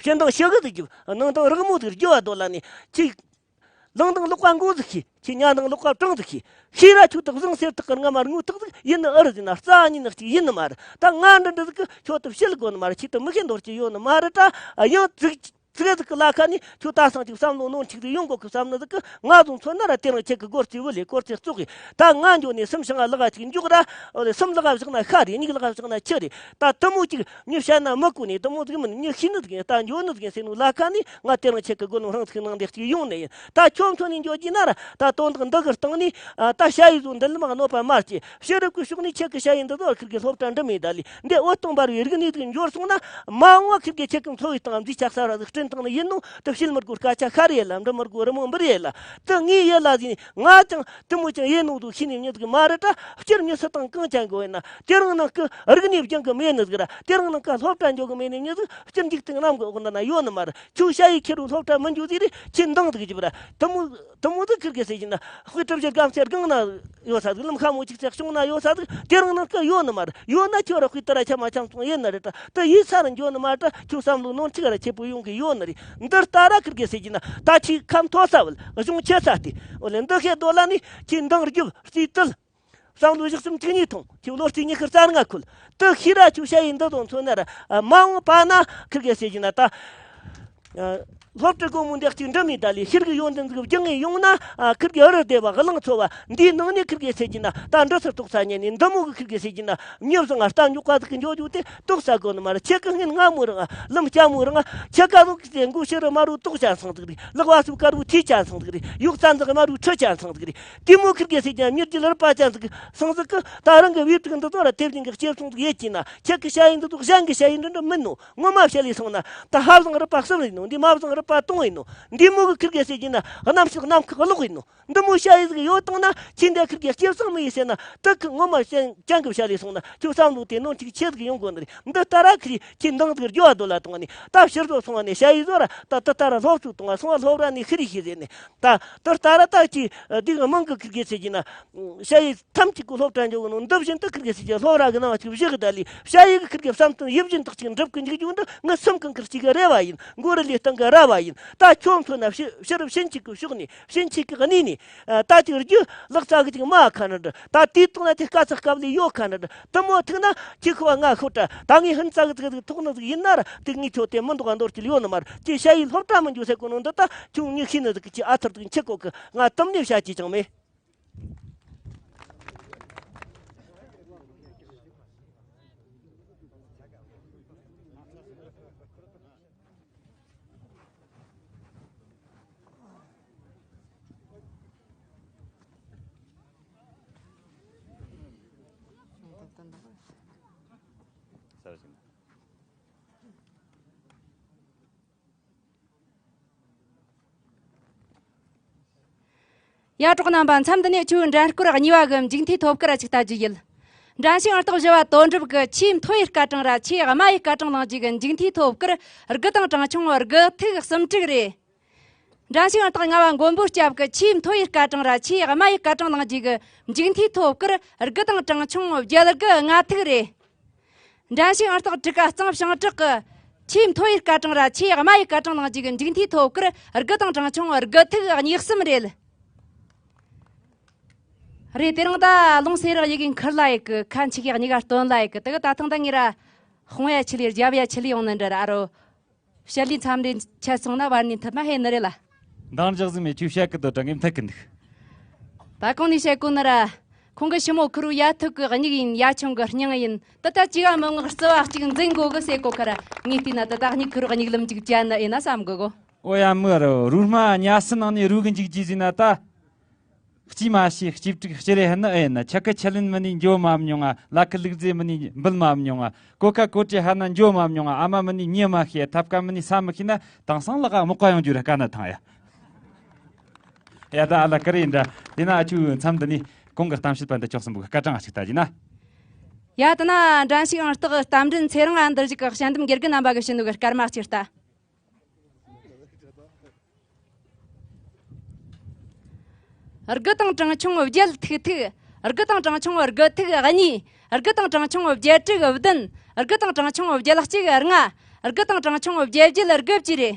ཕྱི་འདང་ཞི་གི་ཟིག་རྒྱུ་ནང་དང་རག་མོ་ཟིག་རྒྱུ་བ་དོ་ལ་ནི་ཁྱི། ལང་དང་ལོག་པ་མགོ་ཟིག་ཤི། ཁྱི་ཉ་དང་ལོག་པ་བྲང་ཟིག་ཤི། ཤི་ར་ཁྱོད་དག་བཟང་སེར་དག་གི་རྔ་མ་རྔུ་དག་ཟིག་ཡིན་ནི་ཨུ་རུ་ཟིན་ན་རྩ་ཉིད་ནི་གཅིག་ཡིན་ནི་མ་རེད། ད་ང་འདྲ་འདྲ་ཟིག་གི་ཁྱོད་དུ་བཤད་དགོ་ནི་མ་རེད། ཁྱེད་དུ་མི་ཤེས་འདོར་གྱི་ཡོད་ནི་མ་རེད། ད་ཡང་ཙིག་ཙིག་ཟིག་གི་ལ་ཁ་ནི་ཁྱོད་ད་སང་ཅིག་བསམ་བློ་ནོར་འཁྲིག་ཟིག་ཡོང་དགོ་གི་བསམ་ནི་ཟིག་གི་ང་ཚོ་མཚོན་ན་ར་དེ་རིང་ཁྱེད་གི་སྒོར་རྩི་བུ་ལས་སྒོར་རྩི་བཙོག་གི་ད་ང་འགྱོ་ནས་སུམ་ཤང་ང་ལག་ཅིག་འཇོག་ར་སུམ་ལག་བཞག་ན་ཤ་རེད། གཉིས་ལག་བཞག་ན་ཁྱི་རེད། ད་དུ་མོ་ཅིག་མྱི་བཤད་ན་མི་གོ་ནས་དུ་མོ་ཟིག་མིན་མྱི་ཤི་ནི་ཟིག་ཡིན། ད་འགྱོ་ནི་ཟིག་ཡིན་ཟེར་ནོ་ལ་ཁ་ནི་ང་དེ་རིང་ཁྱེད་ཀྱི་དགུ་ནོ་ཧང་ཚིག་ནང་དེ་གཅིག་ཡོང་ནི་ཡིན། ད་ཁྱོད་མཚོན་ནས་འགྱོ་རྒྱུ་ན་ར་ད་དོན་དག་འདི་གི་སྟེང་ནས་ད་ཞ་ཡི་བཟོ་འདི་ལམ་གནོད་པ་མ་སྐྱེ། ཕྱི་རབས་ཀྱི་ཕྱོགས་ནས་ཁྱེད་ཀྱི་ཞ་ཡི་འདི་ཚོ་ཁིར་གི་སློབ་གྲྭ་འགྲིམ་མེད་ད་ལི་འདི་འོད་སྟོང་འབར་བའི་རིག་གནས་དེ་འབྱོར་སོང་ན་མ་འོངས་པ་ཁིར་གི་ཁྱེད་ཀྱི་འཚོ་བའི་སྟེང་མཛེས་ཆ་གསར་བ་ཟིག་བསྐྲུན་བཏང་ནི་ཡིན་ནོ། དུ་བཤད་མི་དགོས་སྐད་ཆ་ཤ་རེ་ཡེ་ལ་འབྲི་མི་དགོས་རི་མོ་འབུར་ཡེ་ལ་དུ་ངས་ཡེ་ལ་ཟིན་ང་ཅང་དུ་མོ་ཅང་ཡེ་ནོ་དུ་ཤི་ནི་མྱི་ཟིག་མ་རེད་ད། སྤྱིར་མྱི་སུ་དང་གང་ཅང་དགོས་ཡིན་ན་དེ་རང་ནང་གི་རིག་གནས་སྦྱང་གི་མེད་ནི་ཟིག་ར་དེ་རང་ནང་གི་སློབ་གྲྭ་འཇོག་གི་མེད་ནི་མྱི་ཟིག་སྤྱིར་འཇིག་རྟེན་གནམ་གི་འོག་འདི་ན་ཡོད་ནི་མ་རེད། ཁྱོད་ཞ་ཡི་ཁེར་རུ་སློབ་གྲྭ་མི་འཇུག་ཟིག་རེད། ཁྱེད་འདང་ཟིག་རྒྱུ་བ་ར་དུ་མོ་དུ་མོ་ཟིག་ཁིར་གི་ཟེར་གྱི་ན་དཔེ་གྲུབ་ཆེར་སྒམ་ཆེར་སྒང་ན་ཡོད་ས་ཟིག་ལམ་ཁ་མོ་ཅིག་ཚེག་བྱུང་ན་ཡོད་ས་ཟིག་དེ་རང་ནང་གི་ཡོད་ནི་མ་རེད། ཡོད་ན་ཁྱོད་ར་དཔེ་དུ་ར་ཆ་མ་ཆམ་སོང་ཡིན་ནི་རེད། ད་དུ་ཡིད་ས་ར་འཇོག་ནི་མ་རེད། ད་ཁྱོད་བསམ་བློ་ནོར་འཁྲུག་ར་ཆེ་པོ་ཡོང་གི་ཡོད་ནི་རེད། འདི་ལྟ་ར་ཁིར་གི་ཟེར་གྱི་ན་ད་ཁྱེད་ཁམས་མཐོ་ས་བལ་གཞུང་ཆེ་ས་དེ་འོ་ལེ་འདི་ཤེས་དོ་ལ་ནི་ཁྱེད་འདང་རྒྱུ་རྩིས་དུལ། བསམ་བློ་བཞི་གསུམ་བཅུ་གཉིས་ཐོངས། ཁྱེད་བློ་རྩེ་ཉི་ཤུ་རྩ་ལྔ་ཁུལ། དུ་ཤི་ར་ཁྱོད་ཞ་ཡི་འདི་དང་མཚོན་ན་ར་མ་འོངས་པ་ན་ཁིར་གེ་ཟེར་གྱི་ན་ད། སློབ་གྲྭ་སྒོ་མོ་འདེགས་གཅིག་འགྲིམ་མི་ད་ལས་ཤིར་གི་ཡོན་ཏན་ཟིག་བརྒྱང་ངེ་ཡོང་ན་ཁིར་གི་ཨ་རི་སྡེ་བ་གླང་ཚོ་བ་འདིའི་ནང་ནས་ཁིར་གེ་ཟེར་གྱི་ན་ད་འདྲི་སར་ཐོག་ས་ཉན་ནས་འདི་མོ་གི་ཁིར་གེ་ཟེར་གྱི་ན་མྱི་བཟང་ང་རྟ་མགྱོགས་པ་ཟིག་གི་འཇོག་རྒྱུ་དེ་ཏོག་ས་གོ་ནི་མ་རེད། ཁྱེད་ཀི་སྔན་སྔ་མོ་རང་ལམ་སྐྱ་མོ་རང་ཁྱེད་ཀ་ལོག་གི་མགོ་ཤེ་རུ་མ་རུ་ཏོག་ཅན་སང་ཟིག་རེད། ལག་བ་སུ་དཀར་བོ་ཐིག་ཅན་སང་ཟིག་རེད། ཡོག་རྩ་འཛག་མ་རུ་ཁྲི་ཅན་སང་ཟིག་རེད། དེ་མོ་ཁིར་གེ་ཟེར་ཀྱང་མྱུར་གྱི་ལར་པ་ཅན་ཟིག་སང་ཟིག་གི་ད་རང་གི་བེད་ཐུག་འདི་ཚོ་ར་དེ་བཞིན་གི་སྐྱེ་སོང་ཟིག་ཡེད་ཀྱིན་ན་ཁྱེད་ཀྱི་ཞ་ཡི་འདི་ཚོ་གཞན་གྱི་ཞ་ཡི་འདི་འདྲ་མིན་ནོ། ངོ་མ་བཤད་ལས་སོང་ན་ད་ཕ་བཟང་རི་པ་གསུམ་ཡིན་ནོ། འདི་མ་བཟང་རི་པ་སྟོང་ཡིན་ནོ། འདི་མོ་གི་ཁིར་གེ་ཟེར་གྱིན་ན་གནམ་ཕྱོགས་གནམ་ཁག་གློག་ཡིན་ནོ། འདི་མོ་ཞ་ཡི་ཟིག་ཡོད་བཏང་ན་ཁྱེད་འདི་ཁིར་གེ་སྐྱེ་བཟང་མི་ཡིན་ཟེར་ན་དུ་ཁི་ངོ་མ་ཞན་ཅང་གི་བཤད་ལས་སོང་ན་ཁྱོད་བསམ་བློ་དེ་ནོར་འཁྲུག་ཆེ་ཟིག་ཡོང་དགོས་ནི་རེད། འདི་ལྟ་ར་ཁི་རི་ཁྱེད་འདང་ཟིག་རྒྱོ་བ་དོ་ལ་གཏོང་བ་ནི་ད་ཕྱིར་བཟོ་སོང་བ་ནི་ཞ་ཡི་བཟོ་ར་ད་དུ་ལྟ་ར་སློབ་གསོ་གཏོང་བ་སོང་བ་སློབ་ར་ནི་ཁི་རི་ཤི་ཟེར་ནི། ད་དུ་ལྟ་ར་ད་ཅི་འདི་གི་མང་གི་ཁིར་གེ་ཟེར་གྱིན་ན་ཞ་ཡི་ཐམས་ཅད་ཀྱི་སློབ་གྲྭ་འཇོག་གི་ནོ་འདི་བཞིན་དུ་ཁིར་གེ་ཟེར་གྱི་སློབ་ར་གི་ནང་ཅིག་བཞི་གི་ད་ལི་ཞ་ཡི་གི་ཁིར་གེ་བསམ་དོན་ཡིད་བཞིན་དག་ཅིག་འགྲུབ་གི་འཇུག་རྒྱུ་འདི་ངི་སུམ་གང་ཁིར་གཅིག་གི་རེ་བ་ཡིན། མགོ་རུ་ལས་སྟེང་གི་ར་བ་ཡིན། ད་ཁྱོད་མཚོན་ན་ཕྱི་ཕྱི་རབས་ཕྱིན་ཅིག་གི་ཕྱོགས་ནས་ཕྱིན་ཆད་ཀྱི་གནས་ནས་ད་ཅིག་རྒྱུ་ལག་རྩ་གི་ཅིག་མ་ཁ་ན་འདྲ་ད་དེའི་ཐོག་ན་དེ་དཀའ་ཚེགས་སྐབས་ལས་ཡོད་ཁ་ན་འདྲ་དུ་མོ་ཐུག་ན་ཁྱེད་ཁོ་བ་ང་ཤོད་དྲ་ད་ངས་ཧིན་ཙག་གི་ཚིག་ཐོག་ན་ཟིག་ཡིན་ན་ར་དེ་ངས་ཁྱོད་དེ་མི་འདུག་ག་འདོར་གྱི་ཡོད་ནི་མ་རེད། ཅི་ཞ་ཡི་སློབ་གྲྭ་མི་འཇུག་ཟེར་གོ་ནོ་འདི་ད་ཁྱོད་ངས་ཤེས་ནི་ཟིག་གི་ཅི་ཨ་ཐུར་དུ་འཆི་གོ་གི་ང་དུམ་ནས་བྱ་ཅི་ཅང་མེད། ཡ་གྲོགས་རྣམ་པ། མཚམས་འདི་ནས་ཆུའི་འགྲན་སྐོར་གཉིས་པ་གི་མཇུག་མཐའི་ཐོབ་སྐར་ཅིག་ལྟ་རྒྱུ་ཡིན། འགྲན་ཞུགས་ཨང་རྟགས་བཞི་བ་དོན་གྲུབ་ཀྱིས་ཆེས་མཐོ་བའི་སྐར་གྲངས་ར་ཆེས་དམའ་བའི་སྐར་གྲངས་གནང་རྒྱུ་གི་མཇུག་མཐའི་ཐོབ་སྐར་དགུ་དང་གྲངས་ཆུང་དགུ་ཐིག་གསུམ་དྲུག་རེད། འགྲན་ཞུགས་ཨང་རྟགས་ལྔ་བ་མགོན་པོ་སྐྱབས་ཀྱིས་ཆེས་མཐོ་བའི་སྐར་གྲངས་ར་ཆེས་དམའ་བའི་སྐར་གྲངས་གནང་རྒྱུ་གི་མཇུག་མཐའི་ཐོབ་སྐར་དགུ་དང་གྲངས་ཆུང་བརྒྱད་དགུ་ལྔ་ཐིག་རེད། འགྲན་ཞུགས་ཨང་རྟགས་དྲུག་པ་གཙང་ཞིང་དྲག་གིས་ཆེས་མཐོ་བའི་སྐར་གྲངས་ར་ཆེས་དམའ་བའི་སྐར་གྲངས་གནང་རྒྱུ་གི་མཇུག་མཐའི་ཐོབ་སྐར་དགུ་དང་གྲངས་ཆུང་དགུ་ཐིག་གཉིས་གསུམ་རེད། རེད། དེ་རིང་ད་ལུང་སེ་རག་ཡི་གེ་འཁུར་ལ་ཡི་གི་ཁ་མཆུག་གི་གཉིས་ཀ་སྟོན་ལ་ཡི་གི་དེ་གི་ད་ཐེངས་ད་ངེད་ར་དཔུང་ཡ་ཆི་ལི་རྒྱབ་ཡ་ཆི་ལི་ཡོང་ནི་འདྲ་ར་ཨ་རོ། བཤད་ལས་མཚམས་རེ་ཆད་སོང་ན་བར་ནས་མཐུད་མ་ཧེ་ནི་རེད་ལ། འདང་རྒྱག་ཟིག་མེད། ཁྱོས་བཤད་གི་དོ་དྲ་ངས་མཐུད་གི་འདུག་ད་གོང་ནས་བཤད་གོ་ནི་ར། ཁོང་གི་ཞི་མོ་ཁུ་རུ་ཡ་ཐུག་གི་མྱིག་ཡིན་ཡ་ཆུང་གི་སྙིང་ཡིན། ད་ལྟ་ཅི་ག་མི་མངགས་རྩི་བ་གཅིག་འཛིན་དགོ་གི་ཟེར་གོ་ཁར། ངས་བལྟས་ན་ད་ལྟ་མྱིག་ཁུ་རུ་མྱིག་ལམ་གཅིག་བཅད་ནི་ཨེ་ན་བསམ་གི་གོ། ཨོ་ཡ་མི་རོ། རུ་མ་ཉ་སི་ནང་ནས་རུ་གི་འཇིག་རྒྱུ་ཟིན་ན་ད། སྐྱིད་མ་ཤེས་སྐྱིད་ཕྲུག་སྐྱིད་རེ་ཧ་ན་ཨེ་ན། ཆ་ཁ་ཆ་ལིན་མི་ནི་འགྱོ་མ་མྱོང་ང་། ལ་ཁི་ལུག་རྫས་མི་ནི་འབུལ་མ་མྱོང་ང་། གོ་ཁ་གོ་ཁྲེ་ཧ་ན་འགྱོ་མ་མྱོང་ང་། ཨ་མ་མི་ནི་ཉེ་མ་ཤེས། ཐབ་ཀ་མི་ནི་ས་མི་ཤེས་ན། དེང་སང་ལག་མོག་ག་ཡོང་རྒྱུ་ར་དཀའ་ན་ཐང་ཡ། ཡ་ད་ཨ་ལ་ཀ་རེ་འདྲ། དེ་ན་ཨ་ཆུ་མཚམས་འདི་ནི་གོང་གི་གཏམ་བཤད་པ་འདི་ཅོག་གསུམ་པོ་སྐར་གྲངས་ཨ་ཅིག་ལྟ་རྒྱུ་ན། ཡ་ད་ན་འགྲན་ཞུགས་ཨང་རྟགས་གཏམ་འདྲེན་ཚེ་རིང་ཨ་འདིར་ཞིག་གི་དཔྱད་འདེམས་དགེ་རྒན་རྣམ་པ་གི་བྱིན་ནོ་གི་སྐར་མ་གཅིག་ལྟ། དགུ་དང་གྲངས་ཆུང་བརྒྱད་ཐིག་ཐིག་དགུ་དང་གྲངས་ཆུང་དགུ་ཐིག་གཉིས། དགུ་དང་གྲངས་ཆུང་བརྒྱད་དྲུག་བདུན། དགུ་དང་གྲངས་ཆུང་བརྒྱད་གཅིག་ལྔ། དགུ་དང་གྲངས་ཆུང་བརྒྱད་བརྒྱད་དགུ་བཅས་རེད།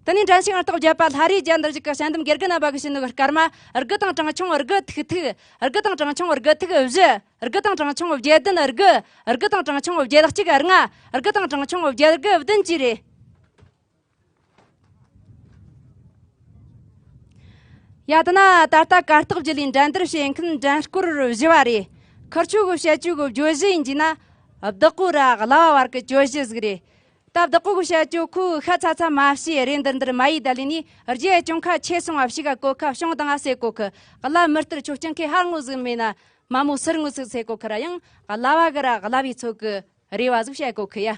དེ་ནས་འགྲན་ཞུགས་ཨང་རྟགས་བརྒྱད་པ་ལྷ་རིའི་རྒྱལ་འདིར་ཞིག་གི་དཔྱད་འདེམས་དགེ་རྒན་རྣམ་པ་གི་བྱིན་ནོ་གི་སྐར་མ། དགུ་དང་གྲངས་ཆུང་དགུ་ཐིག་ཐིག་དགུ་དང་གྲངས་ཆུང་དགུ་ཐིག་བཞི། དགུ་དང་གྲངས་ཆུང་བརྒྱད་བདུན་དགུ། དགུ་དང་གྲངས་ཆུང་བརྒྱད་གཅིག་ལྔ། དགུ་དང་གྲངས་ཆུང་བརྒྱད་དགུ་བདུན་བཅས་རེད། ཡ་ད་ན་ད་ལྟ་གར་སྟེགས་བརྒྱུད་ལས་འགྲན་བསྡུར་བྱེད་མཁན་འགྲན་སྐོར་བཞི་བ་རེད། ཁུར་ཆོ་གི་བཤད་རྒྱུ་གི་བརྗོད་གཞི་ཡིན་གྱི་ན། བདག་པོ་ར་གླ་བ་བར་གི་གྱོད་གཞི་ཟིག་རེད། ད་བདག་པོ་གི་བཤད་རྒྱུ་ཁོ་ཤ་ཚ་ཚ་མ་བྱས་རེད། འདིར་འདིར་མ་ཡི་ད་ལི་ནི་རྒྱའི་གྱོང་ཁ་ཆེ་སོང་བ་ཞིག་ག་གོ་ཁ་བྱུང་དང་ཨ་ཟེར་གོ་ཁི། གླ་མི་སྟེར་ཆོ་སྐྱེང་ཁའི་ཧར་ངོ་ཟིག་མེད་ན། མ་མོ་སིར་ངོ་ཟིག་ཟེར་གོ་ཁི་ར་ཡང་གླ་བ་གི་ར་གླ་བའི་ཚོ་གི་རེ་བ་ཟིག་བཤད་གོ་ཁི་ཡ།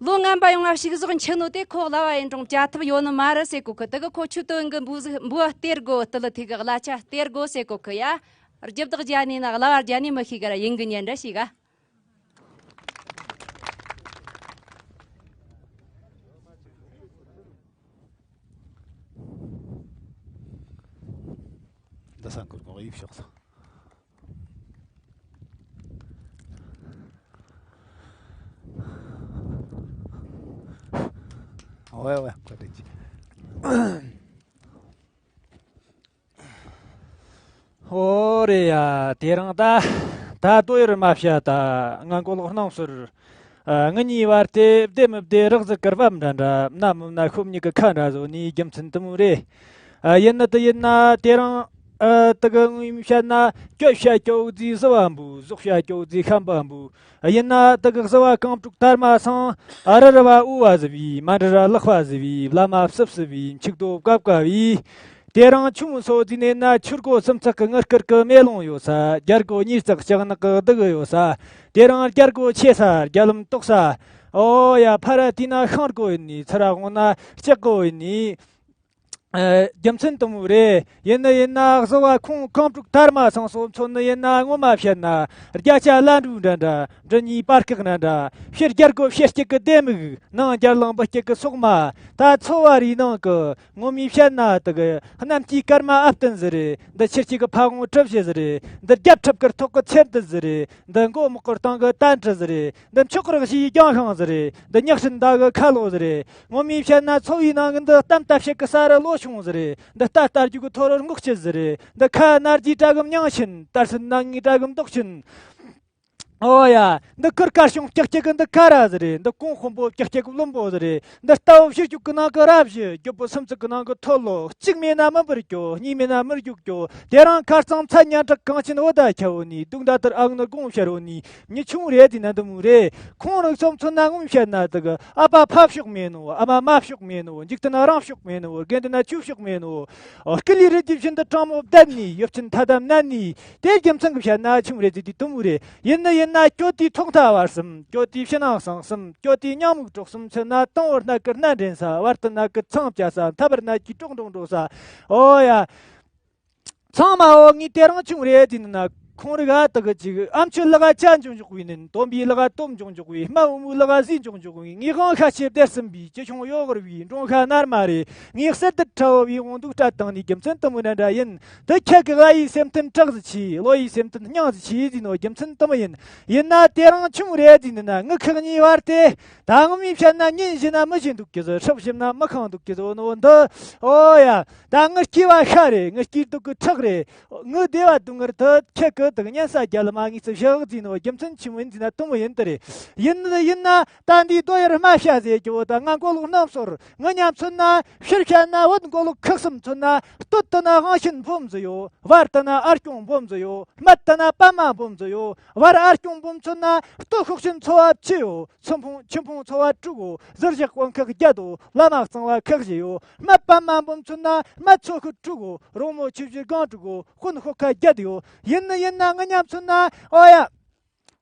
ལོ་ངན་པ་ཡོང་ང་ཕྱུགས་ཟོག་འཆི་ནོ་དེ་ཁོ་གླ་བ་ཡིན་རུང་བཅའ་ཐབས་ཡོད་ནི་མ་རེད་ཟེར་གོ་ཁི། དེ་གི་ཁོ་ཆུ་དོན་གི་འབུ་ཟིག་འབུ་སྟེར་དགོ་ཏི་ལི་ཐིག་གི་གླ་ཆ་སྟེར་དགོ་ཟེར་གོ་ཁི་ཡ། རྒྱབ་བདག་རྒྱ་ནི་ན་གླ་བ་རྒྱ་ནི་མི་ཤེས་གི་ར་ཡིན་གི་ཉན་འདྲ་ཞིག་ག་འདི་ས་འཁོར་གོང་ཡིབ་ཤོག་སོང་། ཝེ་ཝེ་ཀོ་ཏི་ཅི། ཨོ་རེད་ཡ། དེ་རིང་ད་ད་ལྟོ་ཡར་མ་བཤད་ད་ང་མགོ་ལོག་སྣང་ཟུར། ཨ། ངེད་གཉིས་བར་དེ་བདེ་མི་བདེ་རག་ཟིག་གི་རྦབ་འདྲ་འདྲ། མནའ་མི་མནའ་ཤོབ་གཉིས་ཀྱི་ཁ་འདྲ་བཟོ་ནི་རྒྱུ་མཚན་དེ་མོ་རེད། ཨ། ཡིན་ན་དེ་ཡིན་ན་དེ་རིང་ཨ་དེ་གི་ངོ་མ་བཤད་ན། གྱོད་བཤད་གྱོད་ཟིག་བཟི་བ་འབུ། ཟོག་བཤད་གྱོད་ཟིག་ཤམ་པ་འབུ། ཡིན་ན་དེ་གི་བཟི་བ་གང་དྲུག་དར་མ་སང་། ཨ། རི་རི་བ་འུ་བ་བཟི་བའི། མ་འདྲི་ར་ལག་པ་བཟི་བའི། བླ་མ་བསུབ་བཟི་བའི། འཆུག་རྡོ་བཀབ་བཀབ་བའི། དེ་རིང་ཆུང་སོ་ཟིན་ནས་ན། ཆུ་སྒོ་སུམ་ཚག་གི་ངུ་སྐར་གི་མེ་ལོང་ཡོད་ས། རྒྱ་སྒོ་ཉིས་ཚག་ལྕགས་ནག་གི་སྡུག་གི་ཡོད་ས། དེ་རིང་རྒྱ་སྒོ་ཆེ་ས་རྒྱ་ལམ་དོག་ས། ཨོ་ཡ། ཕ་ར་དེ་ན་ཤིང་སྒོ་ཡིན་ནི། ཚུར་ར་འོང་ན་ལྕགས་སྒོ་ཡིན་ནི། ཨ། རྒྱུ་མཚན་དེ་མོ་རེད། ཡིན་ནི་ཡིན་ན་བཟི་བ་ཁོང་གང་དྲུག་དར་མ་སང་སོ་མཚོན་ནི་ཡིན་ན། ངོ་མ་བཤད་ན་རྒྱ་ཆ་ལ་འབྲུ་འདྲ་འདྲ། འབྲུ་གཉིས་པར་བཀག་ན་འདྲ། ཕྱི་རྒྱ་སྒོ་ཕྱི་སྐྱི་གི་ལྡེ་མིག། ནང་རྒྱ་གླང་པོ་སྐྱི་གི་སོག་མ། ད་ཚོ་བ་རིའི་ནང་གི་ངོ་མའི་བཤད་ན་དེ་གི་གནམ་སྐྱིད་སྐར་མ་ཨ་བསྟན་ཟིག་རེད། འདི་ཆུ་སྐྱིད་གི་ཕ་བོང་གྲུ་བཞི་ཟིག་རེད། འདི་རྒྱ་ཁྲབ་གི་ཐོག་གི་ཚེར་འདི་ཟིག་རེད། འདི་མགོ་མོག་གི་སྟེང་གི་ཏན་ཏྲི་ཟིག་རེད། འདི་མཆོག་རིགས་བཞིའི་རྒྱང་ཤིང་ཟིག་རེད། འདི་ཉག་ཤིན་ཟླ་གི་ཁ་ལོ་ཟིག་རེད། ངོ་མའི་བཤད་ན་ཚོ་བའི་ནང་གི་འདི་གཏམ་ལྟ་བཤད་གི་ས་རི་ལོ་ཆུང་ཟིག་རེད། འདི་རྟ་རྟ་རྒྱུག་གི་ཐོ་རུ་སྔོག་ཆུ་ཟིག་རེད། འདི་ཁ་ན་རྒྱའི་དྲ་གི་མྱང་ཤིན། དར་སྲིན་ན་ངའི་དྲ་གི་མདོག་ཤིན། ཨོ་ཡ། འདི་ཁུར་དཀར་གཤོང་ཀྱག་ཀྱག་གི་འདི་ཀ་ར་ཟིག་རེད། འདི་གོང་དཔོན་པོ་ཀྱག་ཀྱག་གི་བློན་པོ་ཟིག་རེད། འདི་རྟ་བོ་ཕྱི་རྒྱུག་གི་ནང་གི་ར་བཞི། རྒྱུ་བོ་སུམ་ཚུགས་གི་ནང་གི་ཐོལ་ལོ། གཅིག་མེད་ན་མི་འབུར་རྒྱུ། གཉིས་མེད་ན་མི་རྒྱུག་རྒྱུ། དེ་རིང་ཁ་རྩང་ཚ་ཉ་དྲག་གངས་ཅན་འོ་ད་ཁྱ་བོ་ནི། དུག་མདའ་དར་ཨང་ནི་དགོང་ཤར་བོ་ནི། མྱི་ཆུང་རེད་དེ་ན་འདི་མོ་རེད། ཁོང་རང་ཚོ་མཚོན་ན་ངོ་མ་བཤད་ན་དེ་གི་ཨ་ཕ་ཕ་ཕྱོགས་མེད་ནོ། ཨ་མ་མ་ཕྱོགས་མེད་ནོ། འཇིག་རྟེན་རང་ཕྱོགས་མེད་ནོ། དགེ་འདུན་ཆོས་ཕྱོགས་མེད་ནོ། ཨོ། སྐུ་ལུས་རི་རྒྱུད་བཞིན་དུ་དྲང་མོ་བསྡད་ནི། ཡོབ་ཆེན་ཐ་དམ་མནན་ནི། དེ་རྒྱུ་མཚན་གྱི་བཤད་ན་ཆུང་རེད་ཟེར་དུས་དུམ་བུ་རེད། ཡིན་ནི་ཡིན་ན་གྱོད་དེའི་ཐོག་མཐའ་བར་གསུམ། གྱོད་དེའི་ཕྱི་ནང་གསང་གསུམ། གྱོད་དེའི་ཉང་མིག་གྲོགས་གསུམ། མཚོན་ན་དང་བོར་སྣ་ཀིར་སྣ་འདྲེན་ས། བར་དུ་སྣ་ཀིར་ཚང་བཅའ་ས། མཐའ་བར་སྣ་ཀིའི་གྲོགས་འགྲོགས་འགྲོ་ས། ཨོ་ཡ། ཚང་མ་འོ་ངས་དེ་རིང་ཆུང་རེད་དེ་ནི་ན། ཁོང་རིག་ཨ་དག་གི་ཅིག་ཨ་མཆོད་ལག་ཨ་ཅ་འཇོག་འཇོག་པའི་ནི། སྟོན་པའི་ལག་ཨ་སྟོབས་འཇོག་འཇོག་པའི། སྨན་བུ་མོའི་ལག་ཨ་ཟས་འཇོག་འཇོག་པའི། ངས་དབང་ཤ་ཆེ་བདེར་སིམ་པའི། ཅི་བྱུང་གཡོ་གར་བའི་འབྲོང་ཤ་ནར་མ་རེད། ངས་གསེར་དུ་ཁྲ་བོ་བའི་འོང་འདུག་སྐྲ་དང་ནི། རྒྱུ་མཚན་དུ་མོ་འདྲ་འདྲ་ཡིན། དུ་ཁྱེད་ཀྱི་ལྷ་ཡི་སེམས་མཐུན་བྲག་ཟིག་ཆེ། བློ་ཡི་སེམས་མཐུན་སྙིང་ཟིག་ཆེ་ཟིན་ནོ་རྒྱུ་མཚན་དུ་མོ་ཡིན། ཡིན་ན་དེ་རིང་ཆུང་རེད་ཟིན་ན་ངི་ཁག་གཉིས་བར་དེ། ད་ངོ་མའི་བཤད་ན་ཉིན་བཞིན་ན་མི་བཞིན་འདུག་གི་ཟོ། ཧྲབ་བཞིན་ན་མི་ཁང་འདུག་གི་ཟོ་ནོ་འདི། ཨོ་ཡ། ད་ངི་སྐྱེ་བ་ཤ་རེད། ངི་སྐྱེ་སྡུག་གི་ཁྲག་རེད། ངི་བདེ་བ་སྡུག་བསྔལ་དུ་ཁྱེད་ཀྱི་ དང་གཉན་ས་རྒྱ་ལ་མ་ངེས་སུ་བཞག་ཟིན་ནོ། རྒྱུ་མཚན་ཆི་མོ་ཡིན་ཟིན་ན་དུ་མོ་ཡིན་དེ་རེད། ཡིན་ནི་ཡིན་ན་ད་འདིའི་རྡོ་ཡར་རྨ་བྱ་ཟེར་གྱི་བོ་ད་ང་མགོ་ལོག་རྣམ་སོར་ང་མཉམ་མཚོན་ན་ཕྱིར་བཤད་ན་བོད་མགོ་ལོག་ཁག་གསུམ་མཚོན་ན། སྟོད་དུ་ན་དབང་ཆེན་འབུམ་ཟིག་ཡོད། བར་དུ་ན་ཨར་སྐྱོང་འབུམ་ཟིག་ཡོད། སྨད་དུ་ན་པདྨ་འབུམ་ཟིག་ཡོད། བར་ཨར་སྐྱོང་འབུམ་མཚོན་ན་སྟོད་ཤུགས་ཆེན་ཚོ་བ་བཅུ་ཡོད། ཚོ་ཕུང་ཆུ་ཕུང་ཚོ་བ་དྲུག་གོ། ཟུར་བཞག་དཔོན་ཁག་བརྒྱད་དོ། བླ་མ་གཙང་བ་ཁག་བཞི་ཡོད། སྨད་པདྨ་འབུམ་མཚོན་ན་སྨད་ཚོ་ཁག་དྲུག་གོ། རོང་མོ་ཆུ་བཞི་སྒང་དྲུག་གོ། དཔོན་ཤོག་ཁ་བརྒྱད་ཡོད། ཡིན་ནི་ཡིན་ན་ང་མཉམ་མཚོན་ན་ཨོ་ཡ།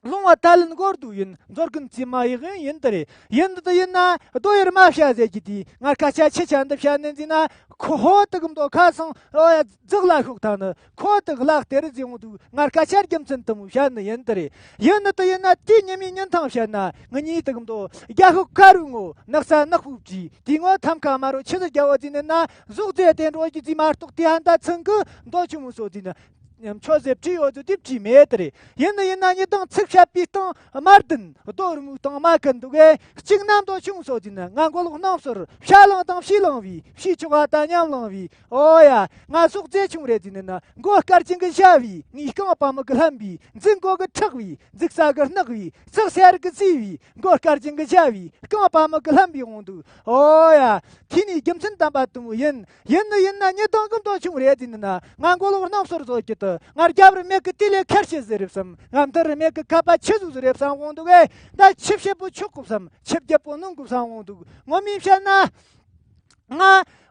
ལུང་བ་ད་ལན་སྒོར་དུ་ཡིན། མཛོར་གིན་ཙི་མ་ཡི་ཡིན་ཡིན་དེ་རེད། ཡིན་འདི་དུ་ཡིན་ན་རྡོ་ཡར་རྨ་བྱ་ཟེར་གྱི་དེ་ང་སྐད་ཆ་ཆེ་ཆ་འདི་བཤད་ནི་འཛིན་ན་ཁོ་ཧོ་དུ་གི་མདོ་ཁ་སང་ཨོ་ཡ་རྫག་ལ་ཤོག་ཐང་ནི། ཁོ་དེ་གླགས་དེར་བཟི་འོང་དུས་ང་སྐད་ཆ་རྒྱུ་མཚན་དུ་མོ་བཤད་ནི་ཡིན་དེ་རེད། ཡིན་ནི་དུ་ཡིན་ན་དེའི་ཉི་མའི་ཉིན་ཐང་བཤད་ན་ང་གཉིས་དུ་མདོ་རྒྱ་ཤོག་ཁ་རུ་ངོ་ནག་ས་ནག་པོ་བྲིས་དེ་ངོ་ཐམ་ཁ་མ་རོ་ཆི་ཟི་རྒྱ་བོ་བརྩིས་ནི་ན་ཟོག་རྫས་དེ་འགྲོ་རྒྱུ་རྫི་མ་གཏོགས་དེ་ཧན་ད་ཚང་གི་མདོ་ཆུ་མོ་སོ་བརྩིས་ནི་མཆོད་ཟེར་བྲིས་ཡོད་དུ་དེ་བྲིས་མེད་དེ་རེད། ཡིན་ནི་ཡིན་ན་ཉི་དང་ཚིག་བཤད་པའི་སྟེང་དམར་ལྡན་རྡོ་རུ་མུག་དང་མ་ཀན་འདུག་གས་གཅིག་ནམ་མདོ་ཆུ་མོ་སོ་བརྩིས་ནི་ང་མགོ་ལོག་རྣམ་སོར་བཤད་ལང་དང་བཤད་ལང་བའི་བཤད་ཆོག་ག་ད་ཉམས་ལང་བའི། ཨོ་ཡ། ང་སོག་རྫས་ཆུང་རེད་ཟིན་ནི་ན་མགོ་དཀར་ཅན་གི་ཤ་བའི་ངའི་རྐང་པ་མི་གི་ལྷམ་བའི་འཛིན་མགོ་གི་ཁྲག་བའི་འཛུགས་ས་གི་སྣག་བའི་ཚག་སེར་གི་རྩི་བའི་མགོ་དཀར་ཅན་གི་ཤ་བའི་རྐང་པ་མི་གི་ལྷམ་བའི་འོང་དུ། ཨོ་ཡ། དེ་ནི་རྒྱུ་མཚན་དམ་པ་དུ་མོ་ཡིན། ཡིན་ནི་ཡིན་ན་ཉི་དང་གི་མདོ་ཆུང་རེད་ཟིན་ནི་ན་ང་མགོ་ལོག་རྣམ་སོར་བཟོ་གི་དུ་ང་རྒྱབ་རི་མེད་གི་དེ་ལས་ཁར་ཆེ་ཟི་རེབ་སམ་ང་མཐར་རི་མེད་གི་ཁ་པ་ཆེ་ཟུ་ཟི་རེབ་སམ་འོང་དུ་གས་ད་ཆིབ་ཤེད་པོ་ཆོག་གུབ་སམ་ཆིབ་རྒྱབ་པོ་ནང་གུབ་སམ་འོང་དུ་ངོ་མི་བཤད་ན། ང་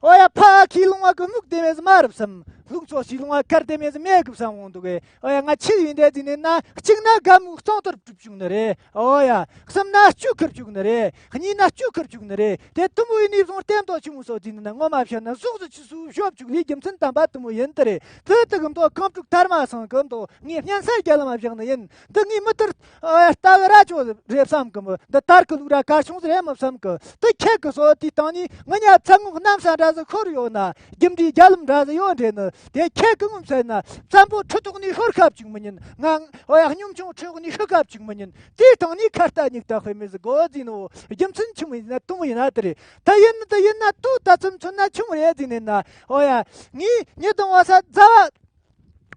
ཨོ་ཡ་ཕ་ཁི་ལུང་བ་གི་མུག་དེ་མེད་མ་རབ་སམ། ལུག་ཚོ་ཞིག་ལུང་བ་ཁར་དེ་མེད་མེད་གི་བསམ་འོང་འདུག་གས། ཨོ་ཡ་ང་ཆི་ཡིན་དེ་དེ་ནས་ན་གཅིག་ན་དགའ་མོའི་གཙང་དོར་གྲུབ་བཅུག་ནི་རེད། ཨོ་ཡ་གསུམ་ན་བཅུ་ཁུར་བཅུག་ནི་རེད། གཉིས་ན་བཅུ་ཁུར་བཅུག་ནི་རེད། དེ་དུ་མོ་ཡིན་ནི་བཟུང་ལྟེམ་དོ་ཆུ་མོ་སོ་དེ་ནས་ན་ངོ་མ་བཤད་ན་ཟོག་ཟོ་ཆུ་སུ་ཞོབ་བཅུག་ལས་རྒྱུ་མཚན་དམ་པ་དུ་མོ་ཡིན་དེ་རེད། དེ་དུ་གི་མདོ་ཁམས་དྲུག་དར་མ་སང་གི་མདོ་ངས་སྙན་ས་རྒྱ་ལ་མ་བཞག་ནི་ཡིན། འདི་ངས་མི་ལྟར། ཨ་ལྟ་གི་ར་ཅོ་རེད་བསམ་གི་མི་འདི་ལྟར་གི་ལུག་ར་གར་བྱུང་རེད་མི་བསམ་གི། དེ་ཁྱེད་གི་སོ་དེའི་སྟེང་ནས་ང་ཉ་ཚ་ངོགས་གནམ་ས་འདྲ་ཟིག་ཤོར་ཡོད་ན་རྒྱུ་འབྲས་རྒྱ་ལམ་འདྲ་ཟིག་ཡོད་འདྲེ་ནི། དེ་ཁྱེད་གི་ངོམ་ཟེར་ན་བཙན་པོ་ཁྲི་ཐོག་ནས་ཤོར་ཁ་བཅུག་མི་ཉན། ང་ཨོ་ཡ་སྙོམ་ཆུང་ཁྲི་འོག་ནས་ཤོར་ཁ་བཅུག་མི་ཉན། དེའི་སྟེང་ནས་ཁ་ལྟ་སྙིག་ལྟ་དཔེ་མི་ཟིག་གོ་ཟིན་ནོ། རྒྱུ་མཚན་ཆུང་མི་ཡིན་ན་དུང་ཡིན་ན་དེ་རེད། ད་ཡིན་ནི་ད་ཡིན་ན་དུ་ད་ཚུམ་ཚུན་ན་ཆུང་རེད་ཟིན་ནི་ན། ཨོ་ཡ་ངས་ཉི་དང་བ་ས་རྫ་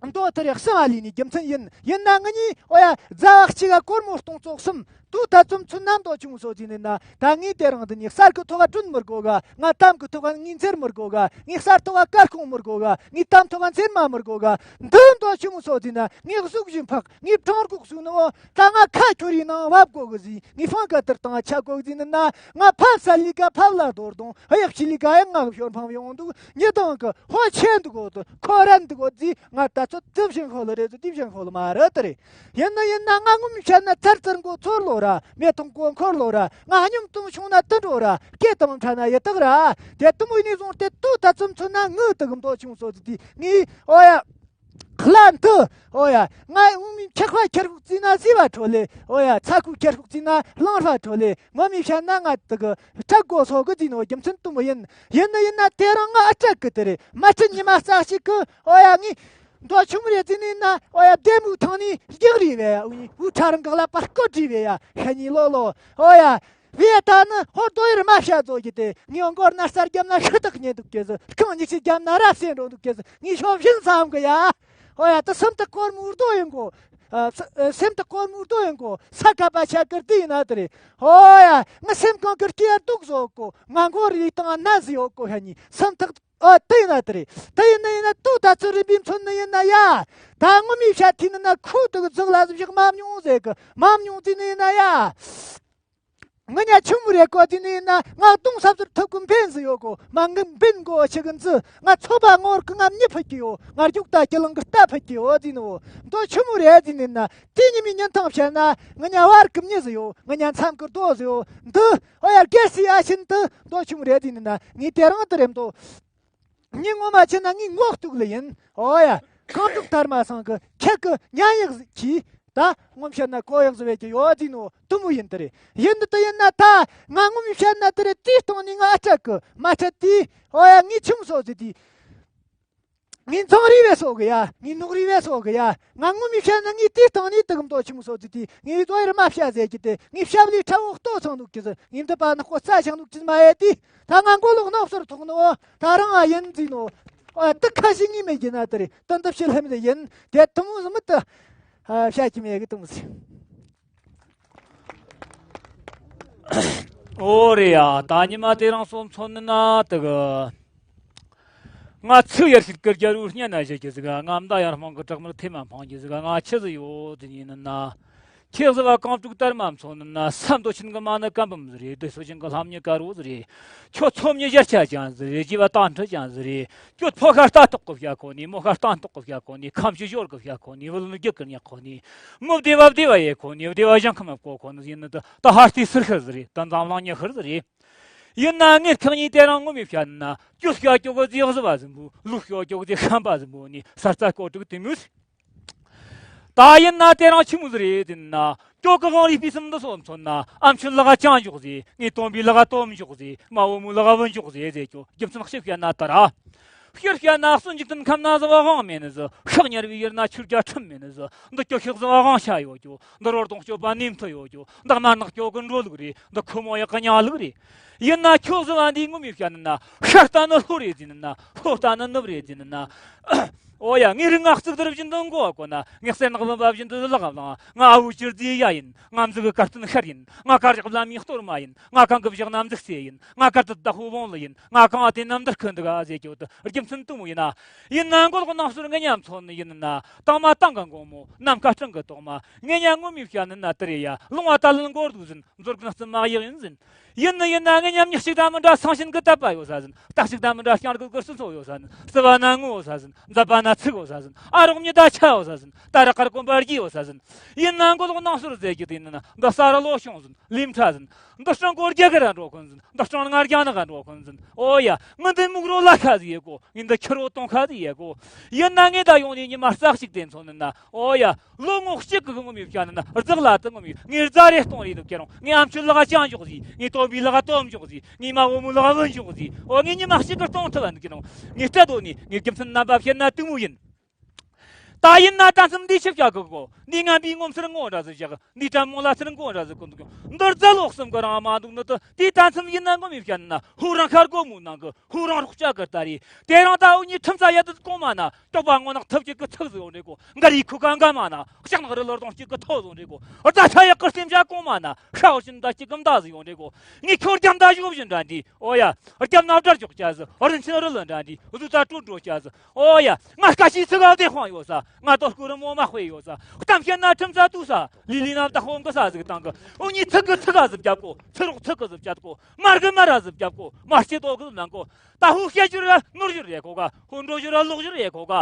བ། མདོ་དེ་རེད་གསང་བ་ལས་ནི་རྒྱུ་མཚན་ཡིན། ཡིན་ན་ང་གཉིས་ཨོ་ཡ་རྫ་བ་གཅིག་ག་སྒོར་མོ་སྟོང་ཚོགས་གསུམ། དུ་ད་ཚུམ་ཚུན་ན་མདོ་ཆུང་སོ་ཟིན་ནི་ན། ད་ངས་དེ་རིང་འདི་ནས་གསར་གི་ཐོག་ག་བསྐྲུན་མི་དགོ་ག་ང་གཏམ་གི་ཐོག་ག་ངས་འཚེར་མི་དགོ་ག་ངས་གསར་ཐོག་ག་སྐར་ཁུང་མི་དགོ་ག་ངས་གཏམ་ཐོག་ག་འཚེར་མ་མི་དགོ་ག་འདི་མདོ་ཆུང་སོ་ཟིན་ན་ངས་གཟུགས་བཞིན་འཕགས། ངས་བྲང་གོག་གཟུགས་ནི་འོ། ད་ང་ཁ་ཁྱོད་རའི་ནང་བབ་དགོ་གི་ཟིན། ངས་ཧྥང་ཀ་ཏིར་དང་ཆ་གོ་གི་ཟིན་ནི་ན། ང་ཕབ་ས་ལི་ཀ་ཕབ་ལ་རྡོར་དང་གཡག་ཕྱི་ལི་ཀ་ཡང་ང་གི་ཤོར་འཕང་ཡོང་འདུག་ཉི་དང་གི་ཧོ་ཆེ་འདུག་གོ་དུ་ཁོ་ར་འདུག་གོ་ཟིན། ང་ད་ཚོད་དུ་བཞིན་ཤོ་ལ་རེད་དུ་དེ་བཞིན་ཤོ་ལ་མ་རེད་དུ་རེད། ཡིན་ན་ཡིན་ན་ང་ངོམ་བཤད་ན་ཚར་ཚར་མགོ་ཚོར་ལོ་ར། མེ་ཐང་གོ་འཁོར་ལོ་ར། ང་སྙོམ་དུང་ཆུང་ན་དུ་འགྲོ་ར། སྐད་དང་ཕྲ་ན་ཡི་དག་ར། དེ་དུ་མོ་ནས་བཟུང་སྟེ་དུ་ད་ཚུམ་ཚུན་ན་ངུ་དུ་གི་མདོ་ཆུང་སོ་ཟིན་དུས་ངས་ཨོ་ཡ། ལ་འདི། ཨོ་ཡ། ང་འུ་མི་ཁྱེར་ཁ་ཁྱེར་ཁུག་བརྩིས་ན་བཟི་བ་ཁྲོ་ལེ། ཨོ་ཡ། ཚ་ཁུག་ཁྱེར་ཁུག་བརྩིས་ན་ལང་ཧྲ་ཁྲོ་ལེ། ངོ་མི་བཤད་ན་ང་དི་གི་སྐྲག་དགོ་སོ་གི་བརྩིས་ནོ་རྒྱུ་མཚན་དུ་མོ་ཡིན། ཡིན་ནི་ཡིན་ན་དེ་རང་ང་ཨ་སྐྲག་གི་དེ་རེད། མ་ཁྲི་ཉི་མ་རྩ་གཅིག་གི། ཨོ་ཡ། ངས་མདོ་ཆུང་རེ་བརྩིས་ནི་ཡིན་ན། ཨོ་ཡ། བདེ་མོའི་ཐང་ནས་རྒྱག་རེ་བས་ཡ། འུ་ཕྲ་རང་འགག་ལ་པར་སྐོར་བྲིས་བས་ཡ། ཤ་ཉིས་ལོ་ལོ། ཨོ་ཡ། བེ་ད་ནི་ཧོར་རྡོ་ཡར་རྨ་བྱ་རྫོ་གི་དེ་ངའི་མགོར་ན་རྩར་རྒྱབ་ན་ཤི་ཐག་ཉེ་འདུག་གི་ཟི། རྐང་གཉིས་ཀྱི་རྒྱབ་ན་རབ་སེ་འགྲོ་འདུག་གི་ཟི། ངའི་ཤོབ་བཞིན་བསམ་གི་ཡ། ཧོ་ཡ། ད་སེམས་ཐག་གོར་མོའི་རྡོ་ཡིན་གོ། ཨ། ས་ཨ། སེམས་ཐག་གོར་མོའི་རྡོ་ཡིན་གོ། ས་ཁ་པ་ཆ་ཀིར་དེ་ཡིན་ན་དེ་རེད། ཧོ་ཡ། ང་སེམས་གང་ཀིར་ཀི་ཡར་འདུག་བཟོ་གོ། ང་མགོ་རི་སྟེང་ན་ཟི་ཡོད་གོ། ཤ་ཉིས་སེམས་ཐག་ཨ། དེ་ཡིན་ན་དེ་རེད། དེ་ཡིན་ན་ཡིན་ན་དུ་ད་ཚོད་རིམ་པའི་མཚོན་ནི་ཡིན་ན་ཡ། ད་ངོ་མི་བཤད་ཐི་ནི་ན་ཁུ་དུ་གི་ཟིག་ལ་ཟི་བཞག་མ་མྱོང་ཟེར་གི། མ་མྱོང་ཐི་ནི་ཡིན་ན་ཡ། ང་ཉ་ཆུ་མོ་རེ་ཀོ་དེ་ནས་ན་ང་གདོང་ས་ཚུར་ཐུབ་ཀུན་འཕེན་ཟི་ཡོད་གོ། མ་ངི་འབིན་གོ་ཆི་གི་འཛི། ང་ཚོ་པ་ངོར་གི་ང་མྱི་ཕུད་ཀྱི་ཡོད། ང་རྒྱུག་ད་ཀྱི་ལང་གི་རྟ་ཕུད་ཀྱི་ཡོད་ཟིན་ནོ། མདོ་ཆུ་མོ་རེ་ཟིན་ནས་ན་དེ་ཉི་མའི་ཉིན་ཐང་བཤད་ན་ང་ཉ་བར་གི་མྱི་ཟི་ཡོད། ང་ཉ་མཚམས་གི་རྡོ་ཟི་ཡོད། འདི་ཨོ་ཡ་རྒྱལ་སྲས་ཨ་ཆེན་དུ་མདོ་ཆུ་མོ་རེ་ཟིན་ནས་ན་ངས་དེ་རང་དུ་རེམ་དོ། ངས་ངོ་མ་ཆེ་ན་ངའི་ངོ་གཏུག་ལེ་ཡིན། ཨོ་ཡ། གང་དྲུག་དར་མ་སང་གི་ཁྱེད་ཀྱི་ཉན་ཡག་གིས་ད་ངོམ་བཤད་ན་གོ་ཡག་ཟི་བས་ཀྱི་ཡོད་ཟིན་ནོ་དུ་མོ་ཡིན་དེ་རེད། ཡིན་འདི་དུ་ཡིན་ན་ད་ང་ངོམ་བཤད་ན་དེ་རེད། དེའི་སྟོང་ནས་ང་ཨ་སྐྲག་གི་མ་ཁྲ་དེ། ཨོ་ཡ། ངའི་ཆུང་སོ་ཟི་དེ། ངའི་མཚང་རི་བས་སོ་གི་ཡ། ངའི་ནོག་རི་བས་སོ་གི་ཡ། ང་ངོམ་བཤད་ན་ངའི་དེའི་སྟོང་ནས་དུ་གི་མདོ་ཆུང་སོ་ཟི་དེ། ངའི་རྡོ་ཡར་རྨ་བྱ་ཟེར་གྱི་དེ། ངའི་ཞབས་ལས་ཁྲ་བོ་ལྟོ་ཚང་འདུག་གི་ཟི། ངའི་འདི་པ་ནག་པོ་རྩ་ཞང་འདུག་གི་ཟི་མ་ཡེ་དེ། ད་ང་མགོ་ལོག་རྣམ་སོར་ཐོག་ནོ། ད་རང་ཨ་ཡིན་ཟིན་ནོ། ཨ། དུ་ཁ་ཞིག་ངའི་མེད་ཀྱི་ན་དེ་རེད། དུ་འདི་ཕྱི་ལྷམ་ཟི་ཡིན། དེ་དུ་མོ་ཟི་མི་དུ། ཨ། བཤད་ཀྱི་མེད་གི་དུམ་ཟིག་འོ་རེད་ཡ། ད་ཉི་མ་དེ་རིང་སོང་མཚོན་ན་དེ་གི། ང་ཚིག་ཡར་ཞིག་གི་རྒྱལ་བོའི་སྙན་ན་བཞད་ཀྱི་ཟིག་ང་མདའ་ཡར་སྤང་གི་བྲག་དམར་ཐེ་མ་འཕང་གི་ཟིག་ང་ཆི་ཟིག་ཡོད་དེ་ཡིན་ན། ཁྱེད་ཟི་བ་གང་དྲུག་དར་མ་མཚོན་ན་ས་མདོ་ཆེན་གི་མ་ནི་ཀམ་བུམ་ཟི་རེད། བདུད་སོ་ཅན་གི་ལྷམ་ཉི་དཀར་བོ་ཟི་རེད། ཁྱོད་ཚོམ་ཉི་ཞལ་ཆ་ཅན་ཟི་རེད། རྗེ་བ་རྟ་ཁྲི་ཅན་ཟི་རེད། ཁྱོད་ཕོ་ཁ་རྟ་ཐོག་གི་བྱ་ཁོ་ནི། མོ་ཁ་རྟ་ཐོག་གི་བྱ་ཁོ་ནི། ཁམ་ཆུ་ཞོར་གི་བྱ་ཁོ་ནི། བུ་ལོན་རྒྱུག་གི་ཉག་ཁོ་ནི། མོ་བདེ་བ་བདེ་བ་ཡེ་ཁོ་ནི། བདེ་བ་ཞང་ཁམ་མ་བཀོ་ཁོ་ནི་ཡིན་ནི། ད་ད་ཧར་ཏི་སིར་ཤི་ཟི་རེད། ད་འཛམ་གླིང་ཉི་ཤར་ཟི་རེད། ཡིན་ན་ངས་ཁག་གཉིས་དེ་རང་ངོ་མི་བཤད་ན། ཁྱོད་བཤད་ཀྱོག་གི་རྫི་གཟི་བ་ཟིན་པོ། ལུག་བཤད་ཀྱོག་གི་ཤམ་པ་ཟིན་པོ་ནི་ས་རྩ་ཀོ་དྲུག་དེ་མོ་ཟིག་ད་ཡིན་ན་དེ་རང་ཆི་མོ་ཟིག་རེད་དེ་ན། ཀྱོག་གི་དབང་རིས་པའི་སུམ་འདི་སོ་མཚོན་ན། ཨམ་ཆུ་ལག་ཅང་འཇོག་ཟེ། ངས་སྟོན་པའི་ལག་སྟོན་འཇོག་ཟེ། མ་བུ་མོའི་ལག་བུ་འཇོག་ཟེ་ཟེར་ཀྱོ། རྒྱུ་མཚན་ཞིག་བཤད་ན་ད་ར། ཤེར་བཤད་ན་སུ་འཇིག་རྟེན་ཁམས་ན་ཟི་བ་དབང་མེད་ནི་ཟི། ཤག་ཉར་བའི་ཡུལ་ན་ཆུར་རྒྱ་ཁྲིམས་མེད་ནི་ཟི། འདི་ཀྱོ་ཤག་ཟི་བ་དབང་ཆ་ཡོད་ཀྱོ། འདི་རོ་གདོང་སྐྱོབ་པ་ནེམ་ཐུ་ཡོད་ཀྱོ། འདི་དམར་ནག་ཀྱོ་གི་འགྲོ་ལུགས་རེད། འདི་ཁོ་མོ་ཡག་གི་ཉག་ལུགས་རེད། ཡིན་ན་ཁྱོད་ཟི་བ་འདིའི་ངོ་མི་བཤད་ནི་ན། ཤར་ལྟ་ནི་ལྷོ་རེད་ཟེར་ནི་ན། ལྷོ་ལྟ་ནི་ནུབ་རེད་ཟེར་ནི་ན། ཨོ་ཡ། ངའི་རིགས་ང་གཙུག་ཏོར་བཞིན་དུ་མགོ་བ་གོ་ན། ངའི་གསེར་ནག་བུམ་པ་བཞིན་དུ་ལག་བླངས། ང་ཨ་བོའི་སྐྱུར་རྩིའི་ཡ་ཡིན། ང་མཛུ་གུ་དཀར་སྟོན་ཤར་ཡིན། ང་དཀར་ཡག་བླ་མའི་གཏོར་མ་ཡིན། ང་གང་གི་བཞག་ན་འཛུགས་སེ་ཡིན། ང་དཀར་དུ་བདག་པོའི་བོང་ལུ་ཡིན། ང་གང་ཨ་དེ་ནམ་འདིར་ཁུ་འདུག་ཨ་ཟེར་གྱི་འོ་དུ་རྒྱུ་མཚན་དུ་མོ་ཡིན་ན། ཡིན་ན་མགོ་ལོག་ནང་སོར་ངེད་ཉམ་ཚོ་ནི་ཡིན་ན། དང་མ་དང་གི་མགོ་མོ། ནམ་མཁའ་སྤྲིན་གི་དོག་མ། ངེད་ཉ་ངོ་མི་བཤད་ནི་ན་དེ་རེད་ཡ། ལུང་བ་ད་ལན་མགོ་རྡུག་ཟིན། མཛོར་གི་ནགས་ཚལ་མ་ཡག་ཡིན་ཟིན། ཡིན་ནི་ཡིན་ན་ངེད་ཉམ་མྱི་གཅིག་དང་མི་འདྲ། སང་ཞིན་གི་དད་པ་ཡོད་ས་ཟིན། རྟ་གཅིག་དང་མི་འདྲ། སྤྱང་རྒོད་གི་སུན་ཚོགས་ཡོད་ས་ཟིན། སྲིད་པ་ན་ངུ་ཡོད་ས་ཟིན། མཛད་པ་ན་ཚིག་ཡོད་ས་ཟིན། ཨ་རོགས་མྱི་ད་ཆ་ཡོད་ས་ཟིན། ད་ར་དཀར་གོམ་པ་རྒྱས་ཡོད་ས་ཟིན། ཡིན་ན་མགོ་ལོག་ནང་སོར་ཟེར་གྱི་དེ་ཡིན་ན། འདི་ས་ར་ལོ་ཤོང་ཟིན། ལིམ་ཁྲ་ཟིན། འདི་སྤྲང་གོ་རྒྱ་གར་འགྲོ་ཁོན་ཟིན། འདི་སྤྲང་ང་རྒྱ་ནག་འགྲོ་ཁོན་ཟིན། ཨོ་ཡ། ངི་འདི་མུག་རོ་ལ་ཁ་ཟིག་ཡེ་གོ། ངི་འདི་ཁྱི་རོ་སྟོང་ཁ་ཟིག་ཡེ་གོ། ཡིན་ན་ངེད་ད་ཡོང་ནས་ཉི་མ་རྩ་གཅིག་དེ་མཚོན་ནི་ན། ཨོ་ཡ། ལོ་ངོ་གཅིག་གི་ངོ་མི་བྱ་ནི་ན། རྫག་ལ་དུ་ངོ་མི། ངའི་རྫ་རེ་སྟོང་རེ་འདུག་ཁྱེད་རང་། ངའི་ཨམ་ཆུ་ལག་ཅང་འཇོག་ཟིག་ངའི་སྟོན་པའི་ལག་སྟོན་འཇོག་ཟིག་ངའི་མ་བུ་མོའི་ལག་བུ་འཇོག་ཟིག་ཨོ་ངའི་ཉི་མ་གཅིག་གི་སྟོང་ཐུབ་པ་འདུག་ཁྱེད་རང་། ངའི་སྐྲ་དོ་ནི་ངའི་རྒྱུ་མཚན་རྣམ་པ་བཤད་ན་དུ་མོ་ཡིན། ད་ཡིན་ན་ད་མཚམས་འདི་ཆི་བྱ་གི་གོ། འདི་ངན་པའི་ངོ་མཚར་ངོ་འདྲ་ཟིག་བཞག་འདི་དྲ་མོ་ལ་ཚར་མགོ་འདྲ་ཟིག་གོ་འདུག་འདིར་རྫ་ལོག་གསུམ་གི་རང་མ་འདུག་ནི་དུ། དེ་ད་མཚམས་ཡིན་ན་ངོ་མི་བཤད་ན། ཧུ་རང་ཁར་གོ་མོའི་ནང་གི་ཧུ་རང་རོགས་ཅག་གི་ལྟ་རེད། དེ་རང་ད་འུ་གཉིས་ཁྲིམས་རྩ་ཡ་དུ་གོང་མ་ན། སྟོབས་པ་ངོ་ནག་ཐབས་ཅིག་གི་ཚིག་ཟིག་ཡོང་རེད་གོ། མགར་ཡི་ཁུ་ཁ་འགའ་མ་ན། ལྕགས་ནག་རི་ལོར་དོང་གཅིག་གི་ཐོག་ཟིག་ཡོང་རེད་གོ། རྫ་ཆ་ཡག་གི་སེམས་ཅག་གོང་མ་ན། ཤ་བོ་ཞིན་ད་གཅིག་གི་མདའ་ཟིག་ཡོང་རེད་གོ། ངས་ཁྱོད་རྒྱབ་མདའ་ཞོབ་བཞིན་འདྲ་འདི། ཨོ་ཡ། རྒྱབ་ན་སྒྲ་ཞོག་ཅག་ཟིག་རིན་ཆེན་རི་ལ་འདྲ་འདི། བཟོ་ད་སྤྲོ་འགྲོ་ཅག་ཟིག་ཨོ་ཡ། ང་སྐད་ཆའི་ཚིག་ག་བདེ་དཔང་ཡོད་ས། ང་དོ་སྐུ་རི་མོ་མ་དཔེ་ཡོད་ས། གཏམ་བཤད་ན་ཁྲིམས་རྩ་དུ་ས། ལི་ལི་ན་བདག་པོ་འགུ་ས་ཟིག་བཏང་གི། འུ་གཉིས་ཚིག་གི་ཚིག་ག་ཟིག་རྒྱབ་གོ། ཚིག་རོགས་ཚིག་གི་ཟིག་བཅད་གོ། མར་གི་མར་ར་ཟིག་རྒྱབ་གོ། མར་སྐྱེ་དོ་གི་ཟིག་ལང་གོ། ད་ཧུ་བཤད་རྒྱུ་ར་ནོར་རྒྱུ་རེད་གོ་ག་ཧུ་འགྲོ་རྒྱུ་ར་ལོག་རྒྱུ་རེད་གོ་ག་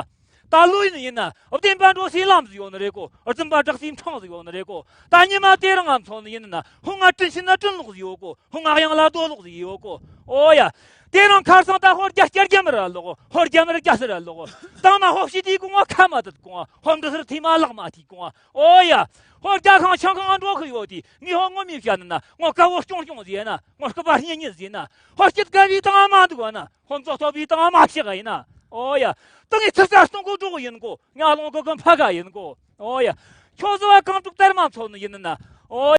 ད་ལོ་ཡིན་ཡིན་ན་བདེན་པ་འགྲོ་སའི་ལམ་ཟིག་ཡོད་ནི་རེད་གོ། རྫུན་པ་བསྒྲགས་སའི་འཕྲང་ཟིག་ཡོད་ནི་རེད་གོ། ད་ཉི་མ་དེ་རིང་ང་མཚོན་ནི་ཡིན་ན། ཧུ་ང་དྲིན་ཆེན་ན་དྲིན་ལོག་ཟིག་ཡོད་གོ། ཧུ་ང་གཡང་ལ་རྡོ་ལོག་ཟིག་ཡོད་གོ། ཨོ་ཡ། དེ་རིང་ཁར་སང་ད་ཧོར་རྒྱ་སྐྱར་རྒྱ་མི་ར་ལོག་ཧོར་རྒྱ་མི་ར་རྒྱ་སི་ར་ལོག་དང་མ་ཧོ་ཤི་དེའི་གོང་བ་ཁ་མ་དུད་གོང་བ། ཧོར་འདི་སིར་ཐི་མ་ལག་མ་ཐི་གོང་བ། ཨོ་ཡ། ཧོར་རྒྱ་ཁང་ཆང་ཁང་འགྲོ་གི་ཡོད་དེ། ངས་ཧོ་ངོ་མི་བཤད་ནི་ན། ངོ་དཀར་བོ་སྐྱོང་སྐྱོང་ཟིག་ཡིན་ན། ངོ་སྐུ་པ་སྙི་སྙི་ཟིག་ཡིན་ན། ཧོར་སྐྱིད་དཀར་བའི་དང་མ་འདུག་བ་ན། ཧོ་མཛོ་ཐོ་བའི་དང་མ་ཤི་ག་ཡིན་ན། ཨོ་ཡ། ད་ངས་ཚིག་རྩ་སྟོང་གོ་འགྲོ་གི་ཡིན་གོ། ང་ལོང་གི་གི་ཕ་ག་ཡིན་གོ། ཨོ་ཡ། ཁྱོད་ཟི་བ་གང་དྲུག་དར་མ་མཚོན་ནི་ཡིན་ན། ཨོ།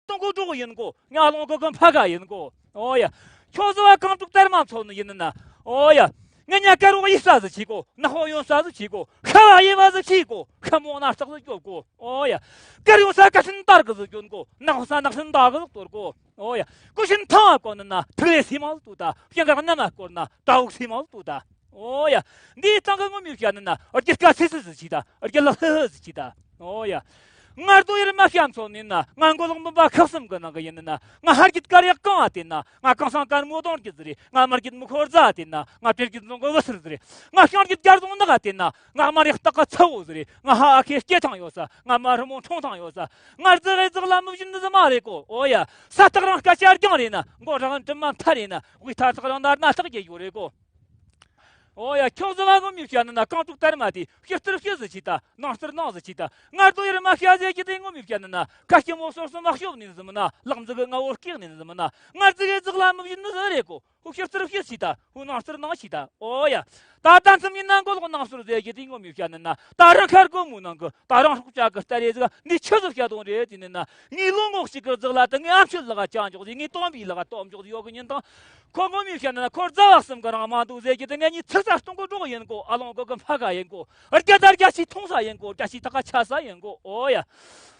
སྟོང་གོ་འགྲོ་གི་ཡིན་གོ། ང་ལོང་གི་གི་ཕ་ག་ཡིན་གོ། ཨོ་ཡ། ཁྱོད་ཟི་བ་གང་དྲུག་དར་མ་མཚོན་ནི་ཡིན་ན། ཨོ་ཡ། ངེད་ཉ་དཀར་བོ་ཡིད་ས་ཟིག་ཆི་གོ། ནག་པོ་ཡོན་ས་ཟིག་ཆི་གོ། ཤ་བ་ཡེ་བ་ཟིག་ཆི་གོ། ཤ་མོ་ན་སྟག་ཟིག་སྐྱོབ་གོ། ཨོ་ཡ། དཀར་ཡོན་ས་ཀ་སྲིན་དར་གི་ཟིག་གྱོན་གོ། ནག་པོ་ས་ནག་སྲིན་དར་གི་ཟིག་གཏོར་གོ། ཨོ་ཡ། ཀུ་ཤུན་ཐང་བ་བསྐོར་ནི་ན་ཐིག་ལེ་སི་མ་ཟིག་ཏུ་ད། ཤིང་གར་གནམ་མ་བསྐོར་ན་དྲ་བོ་སི་མ་ཟིག་ཏུ་ད། ཨོ་ཡ། འདིའི་སྟེང་གི་ངོ་མི་བཤད་ནི་ན། རྒྱུ་སྐད་སི་སི་ཟིག་ཆི་ད། རྒྱུ་ལག་ཧི་ཧི་ཟིག་ཆི་ད། ཨོ་ཡ། ང་རྡོ་ཡར་མ་བཤད་མཚོན་ནི་ན། ང་མགོ་ལོག་འབུམ་པ་ཁག་གསུམ་གི་ནང་གི་ཡིན་ནི་ན། ང་ཧར་རྒྱུད་དཀར་ཡག་གང་བ་དེ་ན། ང་གང་སང་དཀར་མོ་གདོང་རྒྱུད་ཟིག་རེད། ང་དམར་རྒྱུད་མི་ཁོ་རྫ་དེ་ན། ང་སྤྲེལ་རྒྱུད་རྫོང་གི་བུ་སིར་ཟིག་རེད། ང་ཤང་རྒྱུད་རྒྱ་རྫོང་ནག་དེ་ན། ང་དམར་ཡག་སྟག་གི་ཚ་བོ་ཟིག་རེད། ང་ཧ་ཨ་ཁེ་སྐྱེ་ཐང་ཡོད་ས། ང་མ་རི་མོ་འཁྲུངས་ཐང་ཡོད་ས། ང་རྫི་རེ་རྫག་ལ་མི་བཞིན་ནི་ཟི་མ་རེད་གོ། ཨོ་ཡ། ས་སྟག་རང་སྐད་ཆ་རྒྱང་རེད་ན། མགོ་རང་གྲིབ་མ་མཐའ་རེད་ན། དབུས་ཐ་སྟག་རང་ན་སྣ་ཐག་རྒྱས་ཡོད་རེད་གོ། ཨོ་ཡ། ཁྱོད་ཟི་མ་ངོ་མི་བཤད་ནི་ན། རྐང་དྲུག་དར་མ་དེ་ཕྱི་ལྟར་ཕྱི་ཟིག་ཆི་ད། ནང་ལྟར་ནང་ཟིག་ཆི་ད། ང་རྡོ་ཡར་མ་བཤད་ཟེར་གྱི་དེ་ངོ་མི་བཤད་ནི་ན། ཁ་སྐྱི་མོ་སོར་སོ་མ་ཤོབ་ནི་ཟི་མི་ན། ལག་མཛུ་གུ་ང་བོ་སྐེག་ནི་ཟི་མི་ན། ང་རྫི་གེ་རྫག་ལ་མི་བཞིན་ནི་ཟི་རེད་གོ། ཕྱི་རྩར་ཕྱི་ཞིག་ད། ཕྱི་ནང་རྩར་ནང་ཞིག་ད། ཨོ་ཡ། ད་ལྟ་མཚམས་ཡིན་ན་མགོ་ལོག་ནང་སོར་ཟེར་གྱི་དེ་ངོ་མི་བཤད་ནི་ན། ད་རང་ཁར་སྒོ་མོའི་ནང་གི་ད་རང་སྲོག་ཆགས་ཀྱི་སྟ་རེ་ཟིག་འདི་ཆི་ཟིག་བཤད་དོན་རེད་དེ་ནི་ན། ངའི་ལོ་ངོ་གཅིག་གི་རྫིག་ལ་དེ་ངའི་ཨམ་ཆི་ལག་ཅང་འཇོག་ཟིག་ངའི་སྟོན་པའི་ལག་སྟོན་འཇོག་ཟིག་ཡོད་གི་ཉིན་དང་། ཁོ་ངོ་མི་བཤད་ནི་ན། ཁོ་རྫ་བ་གསུམ་གི་རང་མ་འདུག་ཟེར་གྱི་དེ་ངེད་གཉིས་ཚིག་ཚ་སྟོང་གི་འགྲོགས་ཡིན་གོ། ཨ་ལོང་གི་གི་ཕ་ག་ཡིན་གོ། རྒྱ་དར་རྒྱ་ཆེ་མཐོང་ས་ཡིན་གོ། རྒྱ་ཆེ་ཐག་ཁ་ཆ་ས་ཡིན་གོ། ཨོ་ཡ།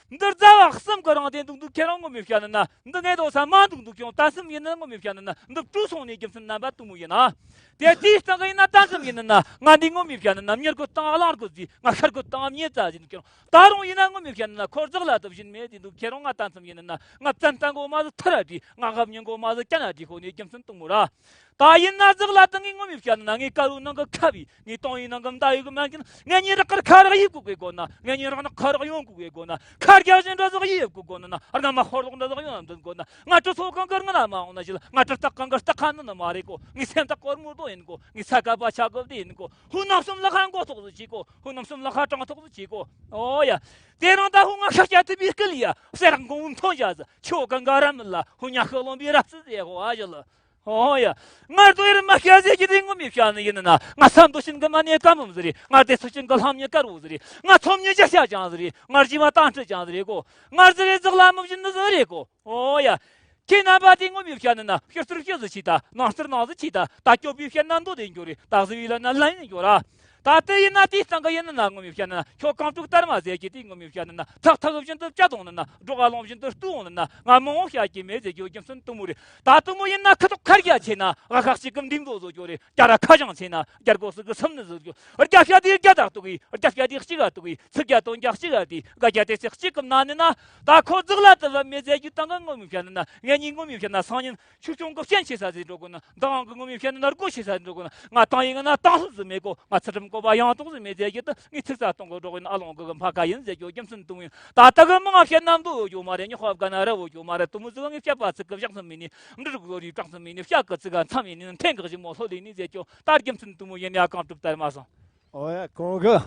འདི་རྫ་བ་གསུམ་གི་རང་དེ་འདུག་འདུག་ཁྱེད་རང་ངོ་མི་བཤད་ནི་ན། འདི་ངས་དོ་ས་མ་འདུག་འདུག་ཀྱང་ད་སེམས་ཡིན་ན་ངོ་མི་བཤད་ནི་ན། འདི་བྲོས་སོང་ནས་རྒྱུ་མཚན་རྣམ་པ་དུ་མོ་ཡིན་ན། དེ་དེའི་སྟེང་གི་ཡིན་ན་ད་སེམས་ཡིན་ནི་ན། ང་འདི་ངོ་མི་བཤད་ནི་ན། མྱུར་གི་སྟེང་གླང་གི་ཟིག་ང་ཤར་གི་སྟེང་མྱེ་བཙའ་ཟིན་ཀྱང་། ད་རུང་ཡིན་ན་ངོ་མི་བཤད་ནི་ན། ཁོ་རྫག་ལ་དུ་བཞིན་མེད་དེ་འདུག་ཁྱེད་རང་ང་ད་སེམས་ཡིན་ནི་ན། ང་བཙན་བཏང་གོ་མ་ཟིག་ཐར་ར་དྲིས། ང་ཧབ་ཉན་གོ་མ་ཟིག་ཀྱ་ན་དྲིས་ཁོ་ནས་རྒྱུ་མཚན་དུ་མོ་ར། ད་ཡིན་ན་རྫག་ལ་དང་ངས་ངོ་མི་བཤད་ན། ངས་དཀར་བོའི་ནང་གི་ཁ་བའི། ངས་སྟོང་བའི་ནང་གི་མདའ་ཡོད་གི་མན་གྱི་ན། ངས་ཉིན་རག་གར་ཁ་རག་ཡིབ་གི་དགོས་གོ་ན། ངས་ཉིན་རག་ན་ཁ་རག་ཡོང་གི་དགོས་གོ་ན། ཁ་རྒྱག་བཞིན་འདྲ་ཟག་ཡིབ་གི་དགོས་ན། ང་མ་ཧོར་ལོག་འདྲ་ཟག་ཡོང་འདུན་དགོས་ན། ང་གྲི་ཚོ་གང་གར་ང་ལ་མ་འོང་ན་ཞིལ། ང་གྲི་སྟག་གང་གར་སྟག་ཁ་ནི་ནི་མ་རེད་གོ། ངས་སེམས་ཐག་གོར་མོ་རྡོ་ཡིན་གོ། ངས་ས་ཀ་པ་ཆ་གོ་བདེ་ཡིན་གོ། ཧུ་ནམ་སུམ་ལ་ཁ་མགོ་ཐོག་ཟིག་བྱེད་གོ། ཧུ་ནམ་སུམ་ལ་ཁ་གྲང་ཐོག་ཟིག་བྱེད་གོ། ཨོ་ཡ། དེ་རིང་ད་ཧུ་ང་ཤ་སྐྱ་ཐུབ་པའི་སྐུ་ལ་ཡ། གསེར་མགོ་བུ་མཐོང་བྱ་ཟིག་ཁྱོ་གང་ག་ར་མི་ལ་ཧུ་ཉ་ཤོ་ལོང་བི་ར་ཙི་ཟེ་ཧོ་ཨ་ཞིལ། ཨོ་ཡ། ང་རྡོ་ཡར་མ་ཤ་ཟེ་གི་དེ་ངོ་མི་ཤ་ནི་ཡིན་ན། ང་ས་མདོ་ཤིན་གི་མ་ནེ་ཀ་མུམ་ཟི་རེ། ང་དེ་སུ་ཤིན་གི་ལྷམ་ཉི་དཀར་བོ་ཟི་རེ། ང་ཚོམ་ཉི་རྒྱ་ཤ་ཅང་ཟི་རེ། ང་རྗེས་མ་ཏང་ཁྲི་ཅང་ཟི་རེ་གོ། ང་ཟི་རེ་ཟག་ལ་མུ་བཞིན་ནི་ཟི་རེ་གོ། ཨོ་ཡ། ཁྱེད་རྣམ་པ་དེ་ངོ་མི་ཤ་ནི་ན། ཕྱི་རྩར་ཕྱི་ཟི་ཆི་ད། ནང་རྩར་ནང་ཟི་ཆི་ད། ད་སྐྱོབ་པའི་ཤ་ན་མདོ་དེ་འགྱོ་རེ། ད་ཟི་བི་ལ་ན་ལན་འགྱོ་ར། ད་ལྟ་ཡིན་ན་དེའི་སྟེང་གི་ཡིན་ན་ངོ་མི་བཤད་ན། ཁྱོད་རྐང་དྲུག་དར་མ་ཟེར་གྱི་དེ་ངོ་མི་བཤད་ན། ཐག་ཐག་བཞིན་དུ་བཅད་གཏོང་ན། སྒྲོག་ཨ་ལོང་བཞིན་དུ་བཏུལ་འོང་ན། ང་མང་བོ་བཤད་ཀྱི་མེད་ཟེར་རྒྱུ་རྒྱུ་མཚན་དུ་མོ་རེད། ད་དུ་མོ་ཡིན་ན་ཁ་ཐོག་ཁར་རྒྱ་ཆེ་ན། ཨ་ཁག་ཅིག་གི་འདིམ་བཟོ་བཟོ་རྒྱུ་རེད། རྒྱ་ར་ཁ་བྱང་ཆེ་ན། རྒྱ་སྒོ་སུ་གི་སུམ་ནི་བཟོ་རྒྱུ། རྒྱ་བཤད་དེ་རྒྱ་དག་ཏུ་གི། རྒྱ་བཤད་དེ་གཅིག་ག་ཏུ་གི། ཚིག་རྒྱ་དོན་རྒྱ་གཅིག་ག་དེ། ག་རྒྱ་དེ་ཚིག་གཅིག་གི་ན་ནི་ན། ད་ཁོ་རྫག་ལ་དུ་བ་མེད་ཟེར་རྒྱུ་ད་ང་ངོ་མི་བཤད་ན། ངེད་གཉིས་ངོ་མི་བཤད་ན། སང་ཉིན། ཆུ་སྐྱོང་གི་སྤྱན་ཆེ་ས་ཟིག་འགྲོ་དགོས་ན། འདི་དབང་གི་ངོ་མི་བཤད་ན་སྒོ་ཆེ་ས་ཟིག་འགྲོ་དགོས་ན། ང་ཏང་ཡིན་ན་ཏང་སུ་ཟིག་མེད་གོ། ང་ཚུལ་ཁྲིམས་བཀོད་པ་ཡང་དག་ཟིག་མེད་ཟེར་རྒྱུ་དེ། ངས་ཚིག་རྩ་གཏོང་གི་འགྲོ་དགོས་ན། ཨ་ལོང་གི་གི་ཕ་ཁ་ཡིན་ཟེར་རྒྱུ་རྒྱུ་མཚན་དུ་ཡིན། ད་ལྟ་གི་མང་བཤད་ན་མདོ་ཡོད་རྒྱུ་མ་རེད། སྨྱོ་ཁ་བཀའ་ན་ར་བོ་རྒྱུ་མ་རེད། དུ་མོ་ཟིག་ངས་བཤད་པ་ཚིག་གི་བཞག་སུ་མི་ནི། འབྲུ་རིགས་ལོ་རེའི་གྲངས་སུ་མི་ནི། བཤད་གི་ཚིག་ག་མཚམས་ཡིན་ནི། འཐེན་གི་གཞི་མོ་ལྷོད་ལེ་ནི་ཟེར་རྒྱུ། ད་རྒྱུ་མཚན་དུ་མོ་ཡིན་ཡ། གང་གྲུབ་དར་མ་སོང་། ཨོ་ཡ། གོང་གི།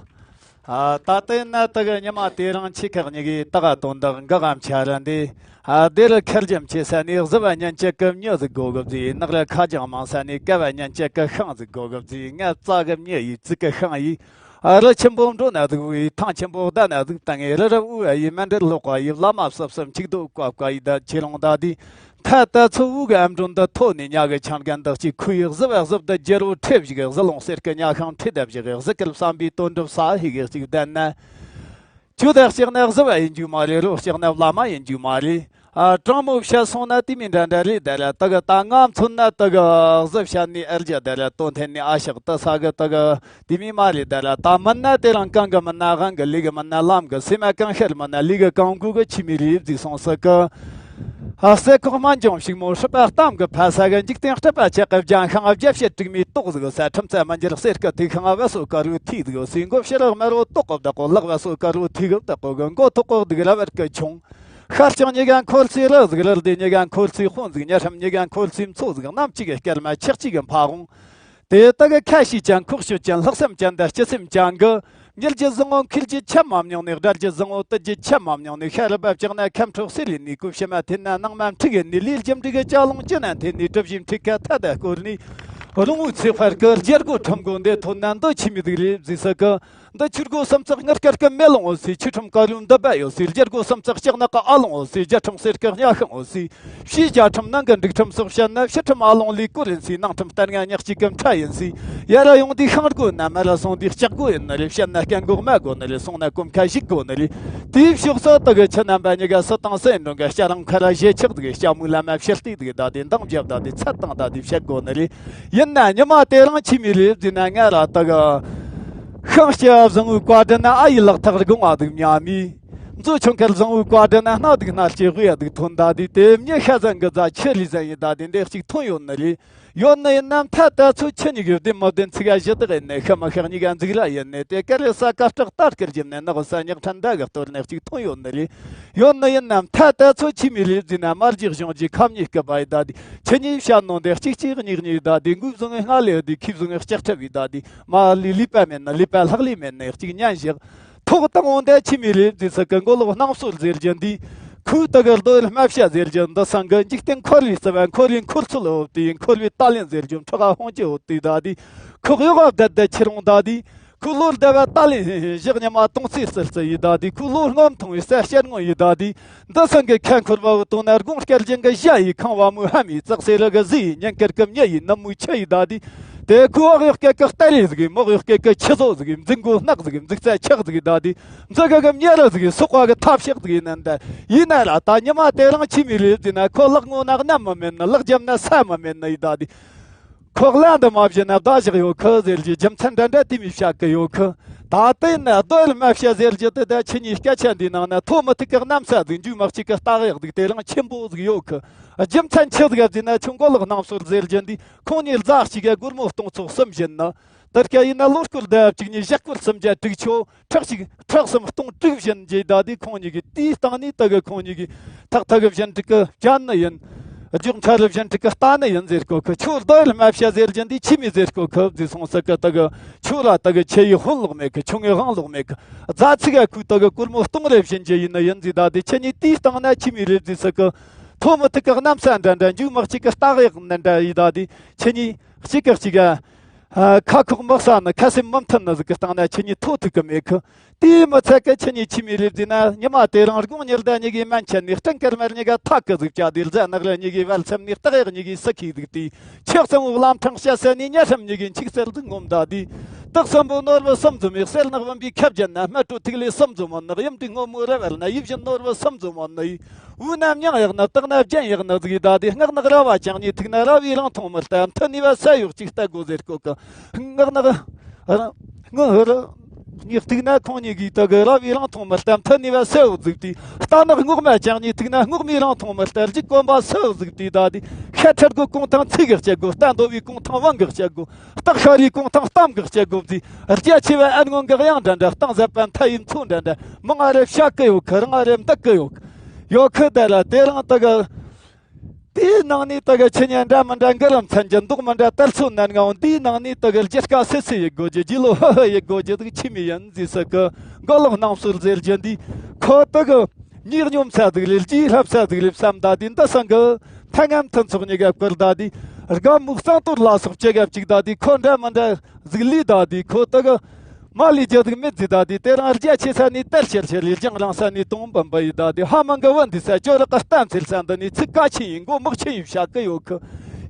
ཨ། ད་ལྟ་ན་ད་གི་ཉི་མ་དེ་རིང་ཁྱེད་ཁག་གཉིས་ཀྱིས་ད་ག་དོན་དག་འགའ་གམ་ཆ་ར་འདི། ཨ། དེ་རུ་ཁེར་རྒྱམ་ཆེ་ས་ནས་གཟི་བ་ཉིན་གཅིག་གི་མྱི་ཟིག་དགོ་གི་བཟི། ནག་ར་ཁ་རྒྱང་མང་ས་ནས་ཀ་བ་ཉིན་གཅིག་གི་ཤིང་ཟིག་དགོ་གི་བཟི། ང་རྩ་གི་མྱི་ཡིས་རྩིག་གི་ཤིང་ཡིས། ཨ། རི་ཆེན་པོ་འགྲོ་ན་ཟིག་བུ་ཡིས། ཐང་ཆེན་པོ་བདའ་ན་ཟིག་བཏང་ངེ། རི་རབ་དབུ་བ་ཡིས། མཎྜལ་ལོག་པ་ཡིས། བླ་མ་སུབ་སུབ་འཆུག་རྡོ་བཀབ་བཀབ་ཡིས། ད་ཁྱེད་རང་ད་དེ། ཐ་ད་ཚོ་བུ་གི་ཨམ་སྒྲོན་འདི་ཐོ་ནས་ཉ་གི་ཆང་རྒན་འདི་གཅིག་ཁུ་ཡི། གཟི་བ་གཟི་བདུད་རྒྱལ་བོ་ཁྲི་བཞི་གི། གཟི་ལོང་གསེར་གི་ཉ་ཤིང་ཁྲི་ལྡབ་བཞི་གི། གཟི་སྐལ་བསམ་པའི་དོན་གྲུབ་ས་ཧི་གི་གཅིག་བསྡད་ན། ཁྱོད་ད་ལྕགས་ན་གཟི་བ་ཡིན་རྒྱུ་མ་རེད། རོ་ལྕགས་ན་བླ་མ་ཡིན་རྒྱུ་མ་རེད། ཨ། དྲང་མོ་བཤད་སོང་ན་དེ་མི་འདྲ་འདྲ་རེད། ད་ར་ད་གི་ད་ང་མཚོན་ན་ད་གི་གཟི་བཤད་ནི་ཨར་རྒྱ། ད་ར་དོན་འཐེན་ནི་ཨ་ཤག་ད་ས་གི་ད་གི། དེ་མི་མ་རེད། ད་ར་ད་མིན་ན་དེ་རིང་གང་གི་མིན་ན། དབང་གི་ལས་གི་མིན་ན། ལམ་གི་སེམས་མ་གང་ཤར་མིན་ན། ལས་གི་གང་དགོས་གི་ཆི་མི་རེད་བཟིག་སོང་ཟིག་གི། ཨ། གསེར་ཁོག་སྨན་ལྗོངས་ཕྱུག་མོ། སྲིད་པ་གཏམ་གི་ཕ་ས་གི། འཇིག་རྟེན་སྲིད་པ་ཆགས་གི་རྒྱང་ཤིང་། བརྒྱ་བཤད་དྲུག་མའི་ཏོག་ཟིག་ས། ཁྲིམས་རྩ་མི་འགྱུར་གསེར་གི་ཐིག་ཤིང་། བ་སོ་དཀར་བོའི་ཐིག་ཟིག་སི། མགོ་ཕྱི་རུ་དམར་བོ་ཏོག་གོ་བདག་གོ། ལག་བ་སོ་དཀར་བོའི་ཐིག་བདག་གོ་གི། མགོ་ཐོག་གོ་སྡུག་ར་བར་གི་ཆུང་། ཤར་ལྕང་ཉི་ག་འཁོར་ཚེ་རི་ཟིག་རི། ལྡེ་ཉི་ག་འཁོར་ཚེ་ཧོན་ཟིག་ཉི་ཧྲམ་ཉི་ག་འཁོར་ཚེ་མཚོ་ཟིག་གནམ་གཅིག་གི་སྐར་མ། ཕྱག་གཅིག་གི་ཕ་བོང་། དེ་དག་གི་ཁ་ཞེ་ཅན། ཁོག་ཤོད་ཅན། ལྷག་བསམ་ཅན་དང་སྤྱི་སེམས་ཅན་གི། མྱུར་གྱི་བཟང་བོ་འཁུལ་རྒྱུ་ཆ་མ་མྱོང་ནས། བསྒྲལ་གྱི་བཟང་བོ་དུད་རྒྱུ་ཆ་མ་མྱོང་ནས། ཤ་རུས་པ་བཅག་ན་ཁམས་ཕྲུག་སེ་ལེ་ནས། ཀུ་ཕྱི་མ་འཐེན་ན་ནང་མ་འཁྲུག་གི་ནས། ལས་རྒྱུ་འབྲས་ཀྱི་ཅ་ལོང་ཅི་ན་འཐེན་ནས། གྲུ་བཞིའི་འཁྲིག་ཁ་ཐ་ད་བསྐོར་ནས། རོང་བོའི་ཚེ་དཔལ་གྱི་རྒྱལ་སྒོ་ཁྲོམ་སྒོ་འདི་ཐོན་ན། འདི་ཆི་མི་སྡུག་རེད་བཟི་ས་གི། འདི་ཆུ་སྒོ་སུམ་བརྩེགས་དངུལ་དཀར་གི་མེ་ལོང་འོད་ཟེར། ཆུ་ཁྲིམས་དཀར་ཡོལ་འདི་བ་ཡོད་ཟེར། རྒྱལ་སྒོ་སུམ་བརྩེགས་ལྕགས་ནག་གི་ཨ་ལོང་འོད་ཟེར། རྒྱལ་ཁྲིམས་གསེར་གི་གཉའ་ཤིང་འོད་ཟེར། ཕྱིའི་རྒྱལ་ཁྲིམས་ནང་གི་འབྲུག་ཁྲིམས་སོགས་བཤད་ན། ཕྱི་ཁྲིམས་ཨ་ལོང་ལས་བཀོད་ཡིན་ཟེར། ནང་ཁྲིམས་ལྟར་ང་ཉག་གཅིག་གི་ཁྲ་ཡིན་ཟེར། ཡ་ར་ཡོང་དུས་ཤིང་སྒོ་ན། མ་ར་སོང་དུས་ལྕགས་སྒོ་ཡིན་ནི་རེད། བཤད་ན་སྐད་འགོག་མ་དགོ་ནི་རེད། སོང་ན་གོམ་ཁ་ཞིག་དགོ་ནི་རེད། དེའི་ཕྱོགས་སུ་དག་གི་ཁྱི་རྣམ་པ་གཉིས་ཀ་སུ་དང་སུ་ཡིན་རུང་གི་སྐྱ་རང་ཁ་ར་ཞེ་ཆགས་དག་གི། སྐྱ་མོའི་ལམ་མ་ཕྱིར་བལྟས་དག་གི། ད་དེ་འདང་བརྒྱབ། ད་དེ་ཚད་བཏང་། ད་དེ་བཤད་དགོ་ནི་རེད། ཡིན་ན་ཉི་མ་དེ་རིང་ཆི་མི་རེད་བཟི་ན། ང་ར་དག་གི་ཤིང་སྐྱ་བཟང་བོའི་བཀའ་དྲིན་ན། ཨ་ཡི་ལག་ཐག་དགོང་བ་དུ་མཉམ་མི། མཛོ་ཆུང་ཁལ་བཟང་བོའི་བཀའ་དྲིན་ན། སྣ་སྡུག་སྣ་སྐྱེ་དབུས་ཡ་སྡུག་ཐོན། ད་དེ་དེ་མྱི་ཤ་ཟན་གི་རྫ་ཆུ་རི་ཟན་ཡིན། ད་དེ་འདི་གཅིག་ཐོན་ཡོད་ནི་རེད། ཡོད་ནི་ཡིན་ནམ། ཐ་ད་ཚོ་ཁྱི་གཉིས་ཀྱི་བདེན་མི་བདེན་ཚིག་ག་གཞི་བདག་ཡིན་ནི། ཤི་མི་ཤི་གཉིས་ཀ་འཛིག་ར་ཡིན་ནི། དེ་ཀ་རེ་ས་ཀ་སྐྲག་རྟ་སྐེར་བརྒྱབ་ནི། ནག་ས་ཉག་ཕྲན་མདའ་གི་གཏོར་ནི་གཅིག་ཐོན་ཡོད་ནི་རེད། ཡོད་ནི་ཡིན་ནམ། ཐ་ད་ཚོ་ཆི་མི་རེད་བཟི་ན། མ་རྒྱུག་གཞུང་གི་ཁམ་གཉིས་སྐུད་པ་ཡི། ད་དེ་ཁྱི་གཉིས་བཤད་ནོ་འདི་གཅིག་གཅིག་གཉིས་གཉིས། ད་དེ་འགུལ་བཟུང་ངི་སྔ་ལས་དེ་ཁྱི་བཟུང་ངི་ལྕགས་ཁྲབ་ཡི། ད་དེ་མ་ལས་ལུས་པ་མེད་ན་ལུས་པ་ལྷག་ལས་མེད་ནི་གཅིག་ཉན་བཞག་ཐོག་དང་འོ་འདི་ཆི་མི་རེད་བཟི་ས་གི། མགོ་ལོག་སྣང་སོར་ཟེར་རྒྱུ་འདི། ཁོས་ད་གི་རྡོ་ཡལ་སྨ་བྱ་ཟེར་རྒྱུ་འདི་སང་གི་འཇིག་རྟེན་འཁོར་བའི་རྩ་བ། འཁོར་བའི་འཁོར་ཚུལ་འོབ་དེ། འཁོར་བའི་ད་ལན་ཟེར་རྒྱུ་འཕྲོག་ག་ཧོང་ཅི་འོབ་དེ། ད་དེ་ཁོ་གཡོག་བ་བདལ་བདལ་ཁྱེར་འོང་། ད་དེ་ཁོ་ལོ་ཟླ་བ་ད་ལན་ཞག་ཉི་མ་སྟོང་ཚེ་ཟེར་ཟེར་ཡི། ད་དེ་ཁོ་ལོ་སྔོན་ཐུང་བའི་ས་སྐྱར་ངོ་ཡི། ད་དེ་འདི་སང་གི་ཁ་འཁོར་བ་བོ་དོ་ན་དགོང་སྐལ་ཅན་གི་ཞ་ཡི། ཁང་བ་མོའི་ཕ་མའི་ཙག་སེ་རི་གི་ཟི་ཡི། ཉེན་ཁར་གི་མྱི་ཡི། ནུབ་མོའི་ཆུ་ཡི། ད་དེ་དེ་ཁོ་འོག་གཡོག་སྐད་གི་སྟ་རེ་ཟིག་ཡི། མོག་གཡོག་སྐད་གི་ཆུ་བཟོ་ཟིག་ཡི། མཛུག་མགོ་སྣག་ཟིག་ཡི། མཛུག་རྩ་ཆག་ཟིག་ཡི། ད་དེ་མཛུ་གུ་གི་མྱི་ར་ཟིག་ཡི། སོག་པ་གི་ཐབ་ཤག་ཟིག་ཡི། ནན་ད་ཡིན་ན་ར་ད་ཉི་མ་དེ་རིང་ཁྱིམ་མི་ལས་བཟླས་ན། ཁོ་ལག་ངོ་ན་གནམ་མི་མེད་ན། ལག་རྒྱབ་ན་ས་མི་མེད་ན་ཡི། ད་དེ་ཁོག་ལ་འདི་མ་བཞིན་ན་བདག་བཞག་ཡོད་ཁི་ཟེར་གྱི་རྒྱུ་མཚན་འདྲ་འདྲ་དེ་མི་བཤད་གི་ཡོད་ཁི། ད་ལྟ་ཡིན་ན་རྡོ་ཡལ་སྨ་བྱ་ཟེར་རྒྱུ་དེ་ད་ཁྱེད་གཉིས་སྐད་ཆ་འདིའི་ནང་ན་ཐོ་མི་ཐུག་གི་གནམ་ས་ཟིག་མཇུག་མ་གཅིག་གི་སྟག་གཡག་ཟིག་དེ་རིང་ཆེན་པོ་ཟིག་ཡོད་ཁི། རྒྱུ་མཚན་ཆི་ཟིག་ཟེར་ན་ཁྱོད་མགོ་ལོག་སྣང་ཚོར་ཟེར་རྒྱུ་འདི་ཁོང་གཉིས་ལ་ཟླ་གཅིག་གི་སྒོར་མོ་སྟོང་ཚོ་གསུམ་བྱིན་ནི། དེ་སྐད་ཡིན་ན་ལོ་སྐོར་ཟླ་བ་གཅིག་གཉིས་ཞག་སྐོར་སུམ་བརྒྱ་དྲུག་ཅུ། ཁྲག་གཅིག་ཁྲག་གསུམ་སྟོང་དྲུག་བྱིན་རྗེས། ད་དེ་ཁོང་གཉིས་ཀྱིས་དེའི་སྟེང་ནས་ད་གི་ཁོང་གཉིས་ཀྱིས་ཐག་ཐག་གི་བྱིན་ཕྲུག་གི་བྱ་ནི་ཡིན། རྒྱུག་མཐའ་རུ་བྱིན་ཕྲུག་གི་རྟ་ནི་ཡིན་ཟེར་གོ་ཁི། ཁྱོད་རྡོ་ཡལ་སྨ་བྱ་ཟེར་རྒྱུ་འདི་ཁྱིམ་མི་ཟེར་གོ་ཁི་ཟེར་སོང་ཟེར་གི། ད་གི་ཁྱོད་ར་ད་གི་ཁྱེད་ཡི་ཧོན་ལོག་མེད་གི། ཁྱོད་ངའི་དབང་ལོག་མེད་གི། རྫ་ཚིག་ག་ཁོས་ད་གི་སྒོར་མོ་སྟོང་རེ་བྱིན་རྒྱུ་ཡིན་ནི་ཡིན་ཟེར། ད་དེ་ཁྱེད་གཉིས་དེའི་སྟེང་ན་ཁྱིམ་མི་རེད་ཟེར་ཟེར་གི། ཐོ་མི་ཐུག་གི་གནམ་ས་འདྲ་འདྲ། མཇུག་མ་གཅིག་གི་སྟག་གཡག་ནི་འདྲ་ཡི། ད་དེ་ཁྱེད་གཉིས་གཅིག་གི་གཅིག་ག་ཨ། ཁ་ཁོག་མི་ཟ་ནི། ཁ་སེམས་མི་མཐུན་ནི་ཟིག་གི་སྟེང་ན་ཁྱེད་གཉིས་ཐོ་ཐུག་གི་མེད་ཁི། དེའི་མི་ཚད་གི་ཁྱེད་གཉིས་ཁྱིམ་མི་རེད་ཟེར་ན། ཉི་མ་དེ་རིང་དགོང་ཉི་ཟླ་གཉིས་ཀའི་མན་ཆད་ནས་སྤྲིན་དཀར་དམར་གཉིས་ཀ་ཐག་གི་ཟིག་བཅད་དེ། རྫ་ནག་ར་གཉིས་ཀའི་བལ་མཚམས་ནས་སྟག་གཡག་གཉིས་ཀའི་སུ་ཁའི་ཟིག་དེ། ཆུ་གཙང་བོའི་ལམ་འཕྲང་ཞ་ས་ནས་ཉ་ཧྲམ་གཉིས་ཀའི་འཁྱིག་སེལ་ཟིག་ངོམ། ད་དེ་སྟག་གསོན་པོ་ནོར་བུ་གསུམ་འཛོམས་ཡི། གསེར་ནག་བུམ་པའི་ཁ་བརྒྱན་ན། སྨད་གྲོ་ཐིག་ལེ་གསུམ་འཛོམས་མོ་ནག་ཡུམ་དུས་སྔོན་མོའི་ར་བལ་ན། ཡིད་བཞིན་ནོར་བུ་གསུམ་འཛོམས་མོ་ནི་ཡི། འུ་ན་མྱང་ཡག་ནི། བཏགས་ན་རྒྱན་ཡག་ནི་ཟིག་ཡི། ད་དེ་སྔགས་ནག་ར་བ་བཅིངས་ནས་ཐུག་ན། ར་བའི་རང་མཐོང་མི་ལྟ། མཐུ་ནུས་པ་ས་ཡོག་ཅིག་ལྟ་དགོ་ཟེར་གོ་གི། སྔགས་ནག་ར་ངུ་ཧུ་ར་གཉིས་ཐུག་ན། ཁོང་གཉིས་ཀྱིས་ད་གི་ར་བའི་རང་མཐོང་མི་ལྟ། མཐུ་ནུས་པ་ས་ཡོག་ཟིག་དེ། རྟ་ནག་རྔོག་མ་བཅིངས་ནས་ཐུག་ན། རྔོག་མའི་རང་མཐོང་མི་ལྟ། རྒྱུད་གོམ་པ་ས་ཡོག་ཟིག་དེ། ད་དེ་ཤ་ཁྲེར་གོ་གོང་ཐང་ཚིག་གི་བཅད་དགོ། རྟ་འདོ་བའི་གོང་ཐང་བང་གི་བཅད་དགོ། སྟག་ཤ་རའི་གོང་ཐང་གཏམ་གི་བཅད་དགོ་ཟེར། རྒྱ་ཆེ་བ་ཨན་སྔོན་གི་གཡང་འདྲ་འདྲ། གཏིང་ཟབ་པ་མཐའ་ཡི་མཚོ་འདྲ་འདྲ། མང་ང་རེ་བཤད་གི་ཡོད་གི། རང་ང་རེ་འདུག་གི་ཡོད་གི། ཡོད་གི། དེ་ལ་དེ་རིང་ད་གི་དེའི་ནང་ནས་ད་གི་ཁྱེད་གཉིས་འདྲ་མི་འདྲ་འགུལ་ལམ་མཚན་རྒྱུ། མདོག་མི་འདྲ་དལ་ཚོད་ནན་ངང་། འདིའི་ནང་ནས་ད་གི་རྒྱུ་སྐད་སེ་སེ་ཡི་དགོ་རྒྱུ། རྒྱུ་ལོ་ཧི་ཧི་ཡི་དགོ་རྒྱུ་ཟིག་ཁྱིམ་མི་ཡིན་ཟེར་ཟེར་གི། མགོ་ལོག་སྣང་ཚོར་ཟེར་རྒྱུ་འདི་ཁོ་ད་གི་གཉིད་སྙོམས་ས་ཟིག་རེད། རྗེས་ལྷབ་ས་ཟིག་རེད་བསམ། ད་དེ་འདི་སང་གི་མཐའ་མཉམ་མཐུན་ཚོགས་གཉིས་ཀ་བསྐུར། ད་དེ་སྒམ་མུག་གཙང་གཏོར་ལ་སོགས་བྱེད་ག་བཅུག། ད་དེ་ཁོ་འདྲ་མི་འདྲ་ཟིག་ལས། ད་དེ་ཁོ་ད་གི་མ་ལས་རྒྱུ་ཟིག་མེད་ཟིག། ད་དེ་དེ་རིང་རྒྱ་ཆེ་ས་ནས་དལ་ཤེར་ཤེར་ལས། རྒྱང་རིང་ས་ནས་དུང་འབུམ་འབུམ་ཡི། ད་དེ་ཧ་མང་གི་བུ་འདི་ས་ཅོ་རི་ཀ་རྟ་འཚོལ་ས་འདི་ནས་ཚིག་ཀ་ཆེན་ཡིན་གོ། མག་ཆེན་ཡིན་བཤད་གི་ཡོད་གི།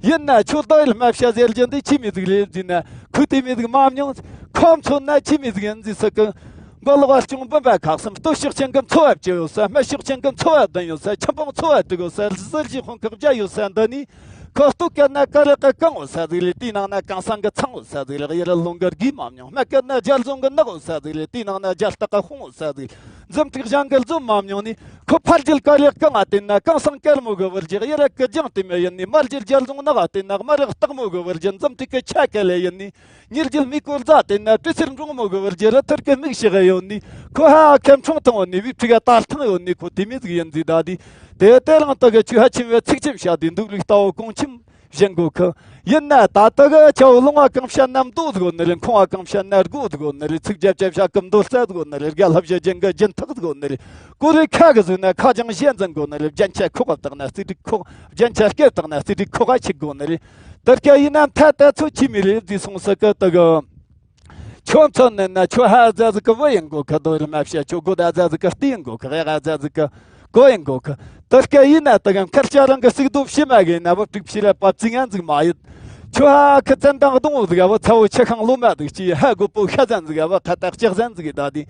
ཡིན་ན་ཁྱོད་རྡོ་ཡལ་སྨ་བྱ་ཟེར་རྒྱུ་འདི་ཁྱིམ་མི་ཟིག་རེད་ཟེར་ན། ཁོས་དེ་མི་ཟིག་མ་མྱོང་། ཁོ་མཚོན་ན་ཁྱིམ་མི་ཟིག་ཡིན་ཟེར་ཟེར་གི། མགོ་ལོག་བ་སྐྱོང་འབུམ་པ་ཁག་གསུམ། སྟོད་ཕྱོགས་ཅན་གི་མཚོ་བ་བཅུ་ཡོད་ས། སྨད་ཕྱོགས་ཅན་གི་མཚོ་བ་བདུན་ཡོད་ས། ཆབ་འབངས་མཚོ་བ་དྲུག་ཡོད་ས། ཟི་ལིང་དཔོན་ཁག་བརྒྱད་ཡོད་ས་འདི་ནས། ཁོ་སྟོད་བཀལ་ན་ཀ་རི་ཀ་གངས་ཡོད་ས་ཟིག་རེད། དེའི་ནང་ན་གངས་སེང་གི་ཚང་ཡོད་ས་ཟིག་རེད། གཡུ་རལ་ལུང་གི་རྒས་མ་མྱོང་། སྨད་བཀལ་ན་རྒྱ་རྫོང་གི་ནགས་ཡོད་ས་ཟིག་རེད། དེའི་ནང་ན་རྒྱ་སྟག་གི་དཔུང་ཡོད་ས་ཟིག་རེད། འཛུམ་ཐིག་ཞང་གི་འཛུམ་མ་མྱོང་ནས། ཁོ་ཕ་རྒྱུད་ཀ་རི་གངས་ང་བསྟེན་ན་གངས་སེང་དཀར་མོ་གི་བུ་རྒྱུད། གཡུ་རལ་གི་ལྗང་དེ་མོ་ཡིན་ནས། མ་རྒྱུད་རྒྱ་རྫོང་ནགས་ང་བསྟེན་ན། མ་རག་སྟག་མོ་གི་བུ་རྒྱུད། འཛུམ་ཐིག་གི་ཆ་ག་ལེ་ཡིན་ནས། ཉེར་རྒྱུད་མི་སྐོར་རྫ་དེ་ན་སྤྲེལ་སེར་འབྲོང་མོ་གི་བུ་རྒྱུད། རི་ཐུར་གི་མིག་ཞག་ཡོད་ནི། ཁོ་ཧ་ཁེམ་ཆུང་ཐང་ཡོད་ནི། བི་ཕྲུ་ག་དར་ཐང་ཡོད་ནི། ཁོ་དེ་མི་ཟིག་ཡིན་ཟིག། ད་དེ་དེ་དེ་རིང་ད་གི་ཆུ་ཧ་ཆེན་བའི་ཚིག་ཆེན་བཤད་དེ། འདུག་ལུགས་ལྟ་བུ་གོང་ཆེན་བཞེངས་དགོ་ཁི། ཡིན་ན་ད་ད་གི་ཆ་བོ་ལུང་བ་གང་བཤད་ན་མདོ་ཟིག་ཡོད་ནི་རེད། ཁོང་བ་གང་བཤད་ན་སྒོ་ཟིག་ཡོད་ནི་རེད། ཚིག་རྒྱབ་རྒྱབ་བཤད་གི་མདོ་རྩ་ཟིག་ཡོད་ནི་རེད། རྒྱ་ལྷབ་བཤད་རྒྱན་གི་རྒྱན་ཐག་ཟིག་ཡོད་ནི་རེད། ཀོ་རེ་ཁ་གི་ཟིག་ན་ཁ་རྒྱང་ཞེ་འཛིན་དགོ་ནི་རེད། རྒྱན་ཆ་ཁོག་ག་བཏགས་ན་རྩིས་སྒྲིག་ཁོག་རྒྱན་ཆ་སྐེ་བཏགས་ན་རྩིས་སྒྲིག་ཁོག་ག་ཆིག་དགོ་ནི་རེད། དེ་སྐད་ཡིན་ན་མཐའ་དེ་ཚོ་ཁྱིམ་མི་རེད་ཟེར་སོང་ཟེར་གི། ད་གི་ཁྱོད་མཚོན་ནི་ན་ཁྱོད་ཧ་ཟ་ཟིག་གི་བུ་ཡིན་དགོ་ཁི། རྡོ་ཡལ་སྨ་བྱ་ཁྱོད་རྒོད་ད་ཟ་ཟིག་གི་རྟི་ཡིན་དགོ་ཁི། གཡག་ཧ་ཟ་ཟིག་གི་གོ་ཡིན་དགོ་ཁི། དེ་སྐད་ཡིན་ན་ད་གི་མཁར་སྐྱ་རང་གི་སིག་རྡོ་ཕྱི་མ་གི་ན་བུ་དྲུག་ཕྱི་ར་པ་བཙིང་ང་ཟིག་མ་ཡོད། ཁྱོད་ཧ་ཁི་བཙན་དང་གདོང་བོ་ཟིག་ག་བུ་ཚ་བོ་ཆུ་ཤིང་ལོ་མ་ཟིག་ཅི། ཧ་རྒོད་པོ་ཤ་ཟན་ཟིག་ག་བུ་ཁ་ཏ་ལྕགས་ཟན་ཟིག་གི། ད་དེ་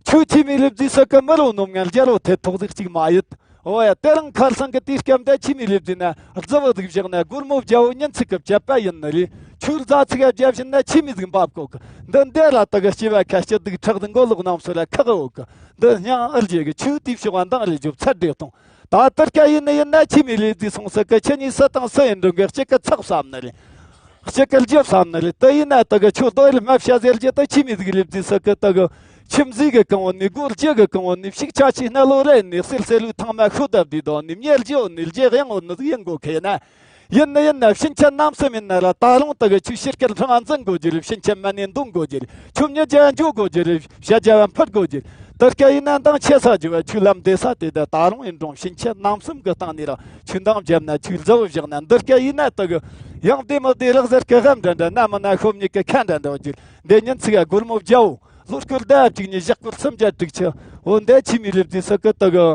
ཁྱོད་ཁྱིམ་མི་རེད་ཟེར་སོང་གི། མི་རོ་ནོམ་ངན་རྒྱ་རོ་ཐེ་ཐོག་ཟིག་གཅིག་མ་ཡོད། འོ་ཡ། དེ་རིང་ཁར་སང་གི་དུས་སྐབས་འདི་ཁྱིམ་མི་རེད་ཟེར་ན། རྫི་བོ་ཟིག་བཞག་ན་སྒོར་མོ་བརྒྱ་བོ་ཉིན་ཚིག་གི་བཅད་པ་ཡིན་ནི་རེད། ཁྱོད་རྫ་ཚིག་ག་བརྒྱབ་བཞིན་ན་ཁྱིམ་མི་ཟིག་འབབ་གོ་གི། འདི་འདི་ལ་ད་གི་སྐྱེ་བ་ཁ་སྐྱིད་སྡུག་ཁྲག་ཟིག་མགོ་ལོག་རྣམས་སུ་ལ་ཁག་འོ་གི། འདི་སྙིང་ཨར་བྱེད་གི། ཁྱོད་དེའི་ཕྱོགས་བ་འདང་རེ་རྒྱོབ་ཚད་རེ་གཏོང་། ད་དེ་སྐད་ཡིན་ནི་ཡིན་ན་ཁྱིམ་མི་རེད་ཟེར་སོང་ཟེར་གི། ཁྱེད་གཉིས་སུ་དང་སུ་ཡིན་འགྲོ་གི། གཅིག་གི་ཚགས་བསམ་ནི་རེད། གཅིག་གི་རྒྱུ་བསམ་ནི་རེད། དེ་ཡིན་ན་ད་གི་ཁྱོད་རྡོ་ཡལ་སྨ་བྱ་ཟེར་རྒྱུ་དེ་ཁྱིམ་མི་ཟིག་རེད་ཟེར་སོང་གི། ད་གི་ཁྱིམ་ཟས་གི་གང་བོ་ནི། སྒོ་རྒྱུ་གི་གང་བོ་ནི། ཕྱུགས་ཆ་ཆེ་སྣ་ལོ་རེ་ནི། གསེར་སེར་ལུག་ཐང་མ་ཤོ་དབ་དེ་དོ་ནི། མྱེ་རྒྱུ་བོ་ནི། རྒྱུ་གཡང་བོ་ནི་ཟིག་ཡིན་དགོ་ཁི། ཡིན་ན་ཡིན་ན་ཕྱིན་ཆད་ནམ་སེ་མིན་ན་ར། ད་རུང་ད་གི་ཁྱོད་ཕྱིར་སྐྱེལ་འཕྲང་འཛིན་དགོ་རྒྱུ་རེད། ཕྱིན་ཆད་མ་ནས་འདོན་དགོ་རྒྱུ་རེད། ཁྱོད་མྱི་རྒྱ་འཇོག་དགོ་རྒྱུ་རེད། བྱ་རྒྱ་བ་འཕུར་དགོ་རྒྱུ་རེད། དེ་སྐད་ཡིན་ན་འདང་ཆེ་ས་རྒྱུ་བ་ཆུ་ལམ་བདེ་ས་དེ་དེ་ད་རུང་ཡིན་རུང་ཕྱིན་ཆད་རྣམ་གསུམ་གི་སྟེང་ནས་ར་ཆུ་འདང་བརྒྱབ་ན་ཆུ་རྫབ་བཞག་ན་འདི་སྐད་ཡིན་ན་དེ་གི་ཡང་བདེ་མི་བདེ་རག་ཟེར་གི་ཧམ་འདྲ་འདྲ་ན་མི་ན་ཤོབ་ཉིད་ཀྱི་ཁ་འདྲ་འདྲ་བ་རྒྱུ་འདི་ཉིན་ཚིག་ག་སྒོར་མོ་བརྒྱ་བོ། ལོ་སྐོར་ཟླ་བ་དྲུག་ཉིས་ཞག་སྐོར་སུམ་བརྒྱ་དྲུག་ཅུ། འོ་འདི་ཆི་མི་ལེབ་ཟེར་ས་གི་དེ་གི་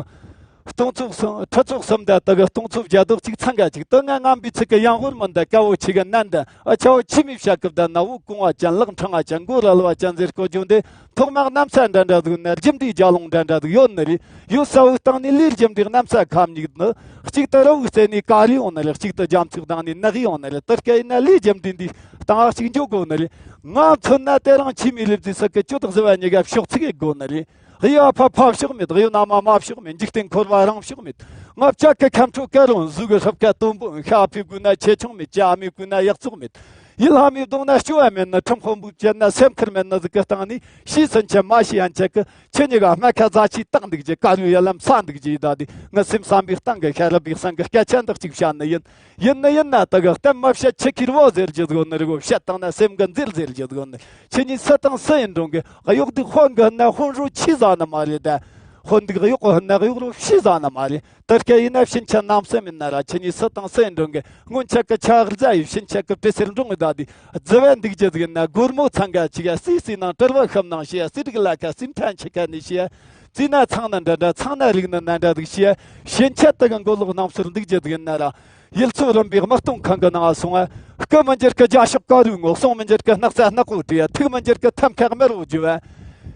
སྟོང་ཚོ་གསུམ་ཁྲི་ཚོ་གསུམ་ད་དེ་གི་སྟོང་ཚོ་བརྒྱ་དོག་གཅིག་ཚང་ག་གཅིག་དེ་ང་ངམ་པའི་ཚིག་གི་ཡང་ཧོར་མི་འདི་དཀའ་བོ་ཆེ་གི་ནན་འདི་ཨ་ཆ་བོ་ཆི་མི་བྱ་གི་བསྡད་ན་བོ་གོང་བ་ཅན་ལག་འཕྲང་བ་ཅན་མགོ་རལ་བ་ཅན་ཟེར་གོ་རྒྱུ་འདི་ཐོག་མ་གནམ་ས་འདྲ་འདྲ་ཟིག་ན་རྒྱུ་འདི་རྒྱ་ལུང་འདྲ་འདྲ་ཟིག་ཡོད་ནི་རེད། ཡོད་ས་བོའི་སྟེང་ནས་ལས་རྒྱུ་འདི་གནམ་ས་ཁམ་ཉིག་ནི་གཅིག་ཏུ་ར་བོའི་རྩེ་ནས་ཀ་རི་ཡོང་ནི་རེད། གཅིག་ཏུ་རྒྱ་མཚོའི་སྟེང་ནས་ནག་ཡོང་ནི་རེད། དེ་སྐད་ཡིན་ན་ལས་རྒྱུ་འདི་འདི་སྟེང་གཅིག་འཇོག་དགོ་ནི་རེད། ང་མཚོན་ན་དེ་རིང་ཆི་མི་ལེབ་ཟེར་ས་གི་ཅོ་དག་ཟེར་བ་གཉིས་ཀ་ཕྱོགས་ཚིག་གི་དགོ་ནི་རེད། གཡུ་ཨ་ཕ་ཕ་ཕྱོགས་མེད། གཡུ་ན་མ་མ་ཕྱོགས་མེད། འཇིག་རྟེན་འཁོར་བ་རང་ཕྱོགས་མེད། ང་བཅའ་གི་ཁམས་ཁྲོ་ཀ་རོ་གཟུགས་གི་སྲབ་ཁ་དོན་པོ་ཤ་ཕི་དགོས་ན་ཆེ་ཆུང་མེད། ཅ་མི་དགོས་ན་ཡག་བཙོག་མེད། ཡིད་ལྷ་མི་གདོང་ན་སྐྱོ་བ་མེད་ན་ཁྲིམས་དཔོན་པོ་བཅད་ན་སེམས་ཁུར་མེད་ན་ཟིག་གི་སྟེང་ནས་ཤི་ཟིན་ཆ་མ་ཤི་ཡན་ཆད་གི་ཁྱེད་གཉིས་ཀ་སྨད་ཁ་རྫ་ཆུའི་སྟེང་འདུག་རྒྱུ་ཀ་རུ་ཡ་ལམ་ས་འདུག་རྒྱུ་ཡི་ད་དེ་ང་སེམས་བསམ་པའི་སྟེང་གི་ཤ་རབ་པའི་སང་གི་སྐད་ཆ་འདི་གཅིག་བཤད་ནི་ཡིན། ཡིན་ནི་ཡིན་ན་དེ་གི་གཏམ་མ་བཤད་ཆི་ཁིར་བོ་ཟེར་རྒྱུ་ཟིག་ནི་རེད་གོ། བཤད་བཏང་ན་སེམས་གི་འཛིལ་ཟེར་རྒྱུ་ཟིག་ནི། ཁྱེད་གཉིས་སུ་དང་སུ་ཡིན་རུང་གི་གཡོག་འདི་དཔོན་གི་ན་དཔོན་རོ་ཆི་ཟ་ནི་མ་རེད་ད། དཔོན་འདི་གཡོག་གི་ན་གཡོག་རོ་ཤི་ཟ་ནི་མ་རེད། དེ་སྐད་ཡིན་ན་ཕྱིན་ཆད་རྣམ་སེམས་ཡིན་ན་ར་ཁྱེད་གཉིས་སུ་དང་སུ་ཡིན་རུང་གི་སྔོན་ཆད་གི་ཆ་རྫ་ཡི་ཕྱིན་ཆད་གི་པི་སེར་འབྲོང་གི་ད་དེ་རྫི་བ་འདུག་རྒྱུ་ཟིག་ན་སྒོར་མོ་ཚང་ག་ཆི་ག་སི་སི་ནང་དྲིལ་བ་ཤམ་ནང་ཤི་ཡ་སི་རིག་ལ་ཁ་སི་མཐའ་འཆི་ཁ་ནས་ཤི་ཡ། རྩིས་ན་ཚང་ན་འདྲ་འདྲ་ཚང་ན་རིག་ན་ན་འདྲ་འདུག་ཤི་ཡ། ཕྱིན་ཆད་དེ་གི་མགོ་ལོག་རྣམ་སོར་འདུག་རྒྱུ་ཟིག་ན་ར། ཡུལ་ཚོ་རིམ་པའི་དམག་སྟོང་ཁང་གི་ནང་སོང་ཨ། སྐུ་མི་འགྱུར་གི་རྒྱ་ཤོག་ཀ་རུའི་ངོ་གསུང་མི་འགྱུར་གི་སྣག་ཚ་སྣག་པོ་བྲིས་ཡ། ཐུག་མི་འགྱུར་གི་ཐམ་ཁ་དམར་བོ་རྒྱུ་བ།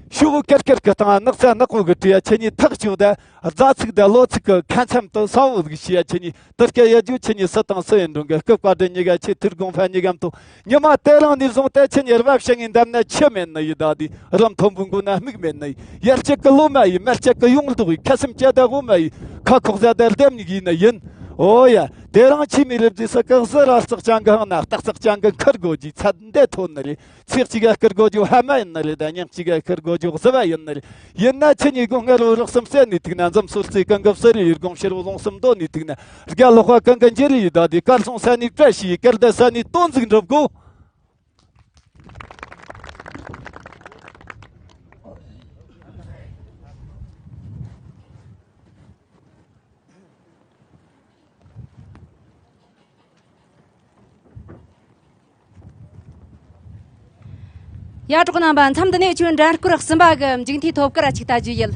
ཤུ་བོ་ཀེར་ཀེར་གི་སྟེང་སྣག་ཚ་སྣག་པོ་གི་བྲིས་ཡ། ཁྱེད་གཉིས་ཐག་ཆོད་ད། རྫ་ཚིག་ད་ལོ་ཚིག་གི་ཁ་མཚམས་དུ་ས་བོ་ཟིག་ཤི་ཡ། ཁྱེད་གཉིས་དེ་སྐད་ཡ་རྒྱུ་ཁྱེད་གཉིས་སུ་དང་སུ་ཡིན་རུང་གི་སྐུ་བཀའ་དྲིན་གཉིས་ཀ་ཆེ། ཐུར་དགོངས་ཕན་གཉིས་ཀ་མཐོ། ཉི་མ་དེ་རིང་ནས་བཟུང་སྟེ་ཁྱེད་གཉིས་རྦབ་ཤིང་ངའི་འདབས་ན་ཆུ་མེད་ནི་ཡི་ད་དེ་རི་མཐོན་པོའི་མགོ་ན་སྨུག་མེད་ནི་ཡི། ཡར་སྐྱེད་ཀྱི་ལོ་མ་ཡི། མར་སྐྱེད་ཀྱི་ཡོང་ལྡོག་ཡི། ཁ་སེམས་སྐྱེད་ད་གོ་མ་ཡི། ཁ་ཁོག་ཟ་ད་ལྡེམ་ཉིག་ཡིན་ནི་ཡིན། ཨོ་ཡ། དེ་རིང་ཆི་མི་ལེབ་ཟེར་ས་གི་གཟི་ར་རྩག་ཅང་གི་ཧང་ན་སྟག་རྩག་ཅང་གི་མཁར་སྒོ་ཅིག་ཚད་འདི་ཐོན་ནི་རེད། ཚེ་གཅིག་ག་བསྐུར་དགོ་རྒྱུ་ཧ་མ་ཡིན་ནི་རེད་ད། ཉིན་གཅིག་ག་བསྐུར་དགོ་རྒྱུ་གཟི་བ་ཡིན་ནི་རེད། ཡིན་ན་ཁྱེད་གཉིས་ཀྱི་སྔར་བོ་རག་སེམས་གསལ་ནས་ཐུག་ན། འཛུམ་སོར་རྩེ་གང་གི་བསུ་རེ་ཡིར་གོང་ཕྱིར་བོ་ལོང་སེམས་འདོད་ནས་ཐུག་ན། རྒྱ་ལོག་པ་གང་གི་འཇིར་ཡི་ད་དེ་གར་སོང་ས་ནས་བཀྲ་ཤིས་ཡི། གར་ད་ས་ནས་དོན་ཟིག་འགྲུབ་དགོ། ཡ་གྲོགས་རྣམ་པ། མཚམས་འདི་ནས་ཁྱོད་འགྲན་སྐོར་གསུམ་པ་གི་མཇུག་མཐའི་ཐོབ་སྐར་ཅིག་ལྟ་རྒྱུ་ཡིན།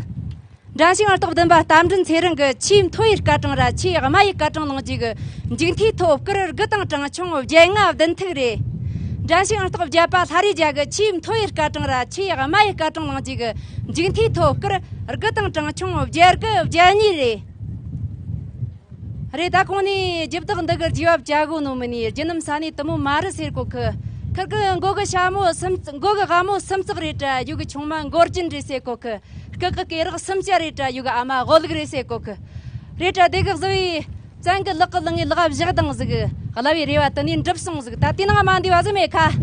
འགྲན་ཞུགས་ཨང་རྟགས་བདུན་པ་རྟ་མགྲིན་ཚེ་རིང་གི་ཆེས་མཐོ་བའི་སྐར་གྲངས་ར་ཆེས་དམའ་བའི་སྐར་གྲངས་བླངས་རྗེས་ཀྱི་མཇུག་མཐའི་ཐོབ་སྐར་དགུ་དང་གྲངས་ཆུང་བརྒྱད་ལྔ་བདུན་ཐིག་རེད། འགྲན་ཞུགས་ཨང་རྟགས་བརྒྱད་པ་ལྷ་རིས་རྒྱལ་གི་ཆེས་མཐོ་བའི་སྐར་གྲངས་ར་ཆེས་དམའ་བའི་སྐར་གྲངས་བླངས་རྗེས་ཀྱི་མཇུག་མཐའི་ཐོབ་སྐར་དགུ་དང་གྲངས་ཆུང་བརྒྱད་དགུ་བརྒྱད་གཉིས་རེད། རེད། ད་གོང་ནས་རྒྱུ་བདག་འདི་གི་རྒྱས་བབ་བྱ་དགོས་ནོ་མིན་ནི། རྒྱུ་ནམ་ས་ནས་དུ་མོ་མ་རུ་ཟེར་གོ་ཁི། ཁིར་གི་མགོ་གི་ཞྭ་མོ་སུམ་མགོ་གི་ཝ་མོ་སུམ་བརྩེགས་རེད་དྲ། ཡུ་གི་ཆུང་མ་མགོ་རྒྱན་རེད་ཟེར་གོ་ཁི། སྐུ་གི་སྐེ་རགས་སུམ་ཅུ་རེད་དྲ། ཡུ་གི་ཨ་མ་གོ་ལུག་རེད་ཟེར་གོ་ཁི། རེད་དྲ་དེ་གི་གཟུ་བའི་བཙན་གི་ལག་གི་ལང་ངའི་ལག་བཞག་དང་ཟིག། གླ་བའི་རེ་བ་དུ་ནས་འགྲུབ་སོང་ཟིག། ད་དེ་ནང་མ་འདི་བ་ཟི་མེད་ཁ།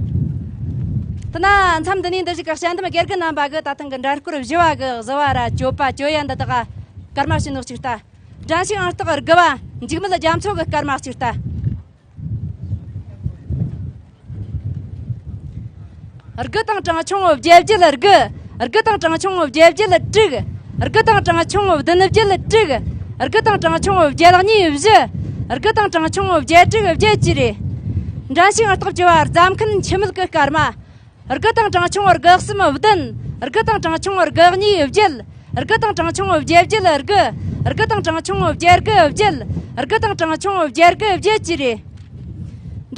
དེ་ན་མཚམས་འདི་ནས་འདི་ཞིག་གི་དཔྱད་འདེམས་དགེ་རྒན་རྣམ་པ་གི་ད་ཐེངས་གི་འགྲན་སྐོར་བཞི་བ་གི་གཟུ་བ་ར་གཅོད་པ་གཅོད་ཡ་འདི་དག་ག་སྐར་མ་བྱིན་ནོ་གཅིག་ལྟ། འགྲན་ཞུགས་ཨང་རྟགས་དགུ་བ། འཇིགས་མེད་རྒྱ་མཚོ་གི་སྐར་མ་གཅིག་ལྟ། དགུ་དང་གྲངས་ཆུང་བརྒྱད་བརྒྱད་དགུ། དགུ་དང་གྲངས་ཆུང་བརྒྱད་བརྒྱད་དྲུག། དགུ་དང་གྲངས་ཆུང་བདུན་བརྒྱད་དྲུག། དགུ་དང་གྲངས་ཆུང་བརྒྱད་གཉིས་བཞི། དགུ་དང་གྲངས་ཆུང་བརྒྱད་དྲུག་བརྒྱད་བཅས་རེད། འགྲན་ཞུགས་ཨང་རྟགས་བཅུ་བ་རྫ་མཁན་འཆི་མེད་ཀྱི་སྐར་མ། དགུ་དང་གྲངས་ཆུང་བར་དགུ་གསུམ་བདུན། དགུ་དང་གྲངས་ཆུང་བར་དགུ་གཉིས་བརྒྱད། དགུ་དང་གྲངས་ཆུང་བརྒྱད་བརྒྱད་དགུ། དགུ་དང་གྲངས་ཆུང་བརྒྱད་དགུ་བརྒྱད། དགུ་དང་གྲངས་ཆུང་བརྒྱད་དགུ་བརྒྱད་བཅས་རེད།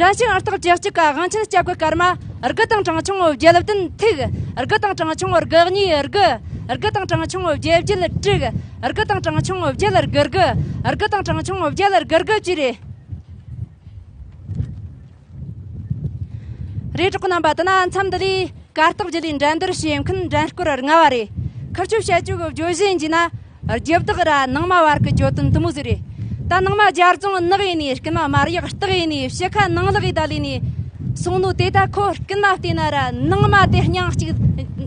འགྲན་ཞུགས་ཨང་རྟགས་བཅུ་གཅིག་ག་དབང་ཆེན་སྐྱབས་ཀྱི་སྐར་མ། དགུ་དང་གྲངས་ཆུང་བརྒྱད་བདུན་ཐིག། དགུ་དང་གྲངས་ཆུང་བར་དགུ་གཉིས་དགུ། དགུ་དང་གྲངས་ཆུང་བརྒྱད་བརྒྱད་དྲུག། དགུ་དང་གྲངས་ཆུང་བརྒྱད་དགུ་དགུ། དགུ་དང་གྲངས་ཆུང་བརྒྱད་དགུ་དགུ་བཅས་རེད། རེད། གྲོགས་རྣམ་པ། དེ་ན་མཚམས་འདི་ལས་གར་སྟེགས་བརྒྱུད་ལས་འགྲན་བསྡུར་བྱེད་མཁན་འགྲན་སྐོར་ལྔ་བ་རེད། ཁིར་ཆོས་བཤད་རྒྱུ་གི་བརྗོད་གཞི་ཡིན་གྱི་ན། རྒྱུ་བདག་ར་ནང་མ་བར་གྱི་གྱོད་དོན་དུ་མོ་ཟིག་རེད། ད་ནང་མ་རྒྱལ་རྫོང་ནག་ཡིན་ནི། རྐུན་མ་མར་ཡག་སྟག་ཡིན་ནི། ཕྱི་ཁ་ནང་ལག་ཡི་ད་ལས་ནི། སོང་ནོ་དེ་ད་ཁོ་རྐུན་མ་བལྟས་ན་ར་ནང་མ་དེ་སྙིང་གཅིག་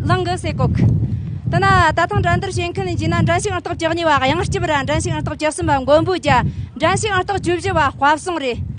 ལངས་གི་ཟེར་གོ་གི། དེ་ན་ད་ཐེངས་འགྲན་བསྡུར་བྱེད་མཁན་ཡིན་གྱི་ན། འགྲན་ཞུགས་ཨང་རྟགས་བཅུ་གཉིས་པ་གཡང་སྐྱབས་ར། འགྲན་ཞུགས་ཨང་རྟགས་བཅུ་གསུམ་པ་མགོན་པོ་རྒྱལ། འགྲན་ཞུགས་ཨང་རྟགས་བཅུ་བཞི་པ་དཔའ་བཟང་རེད།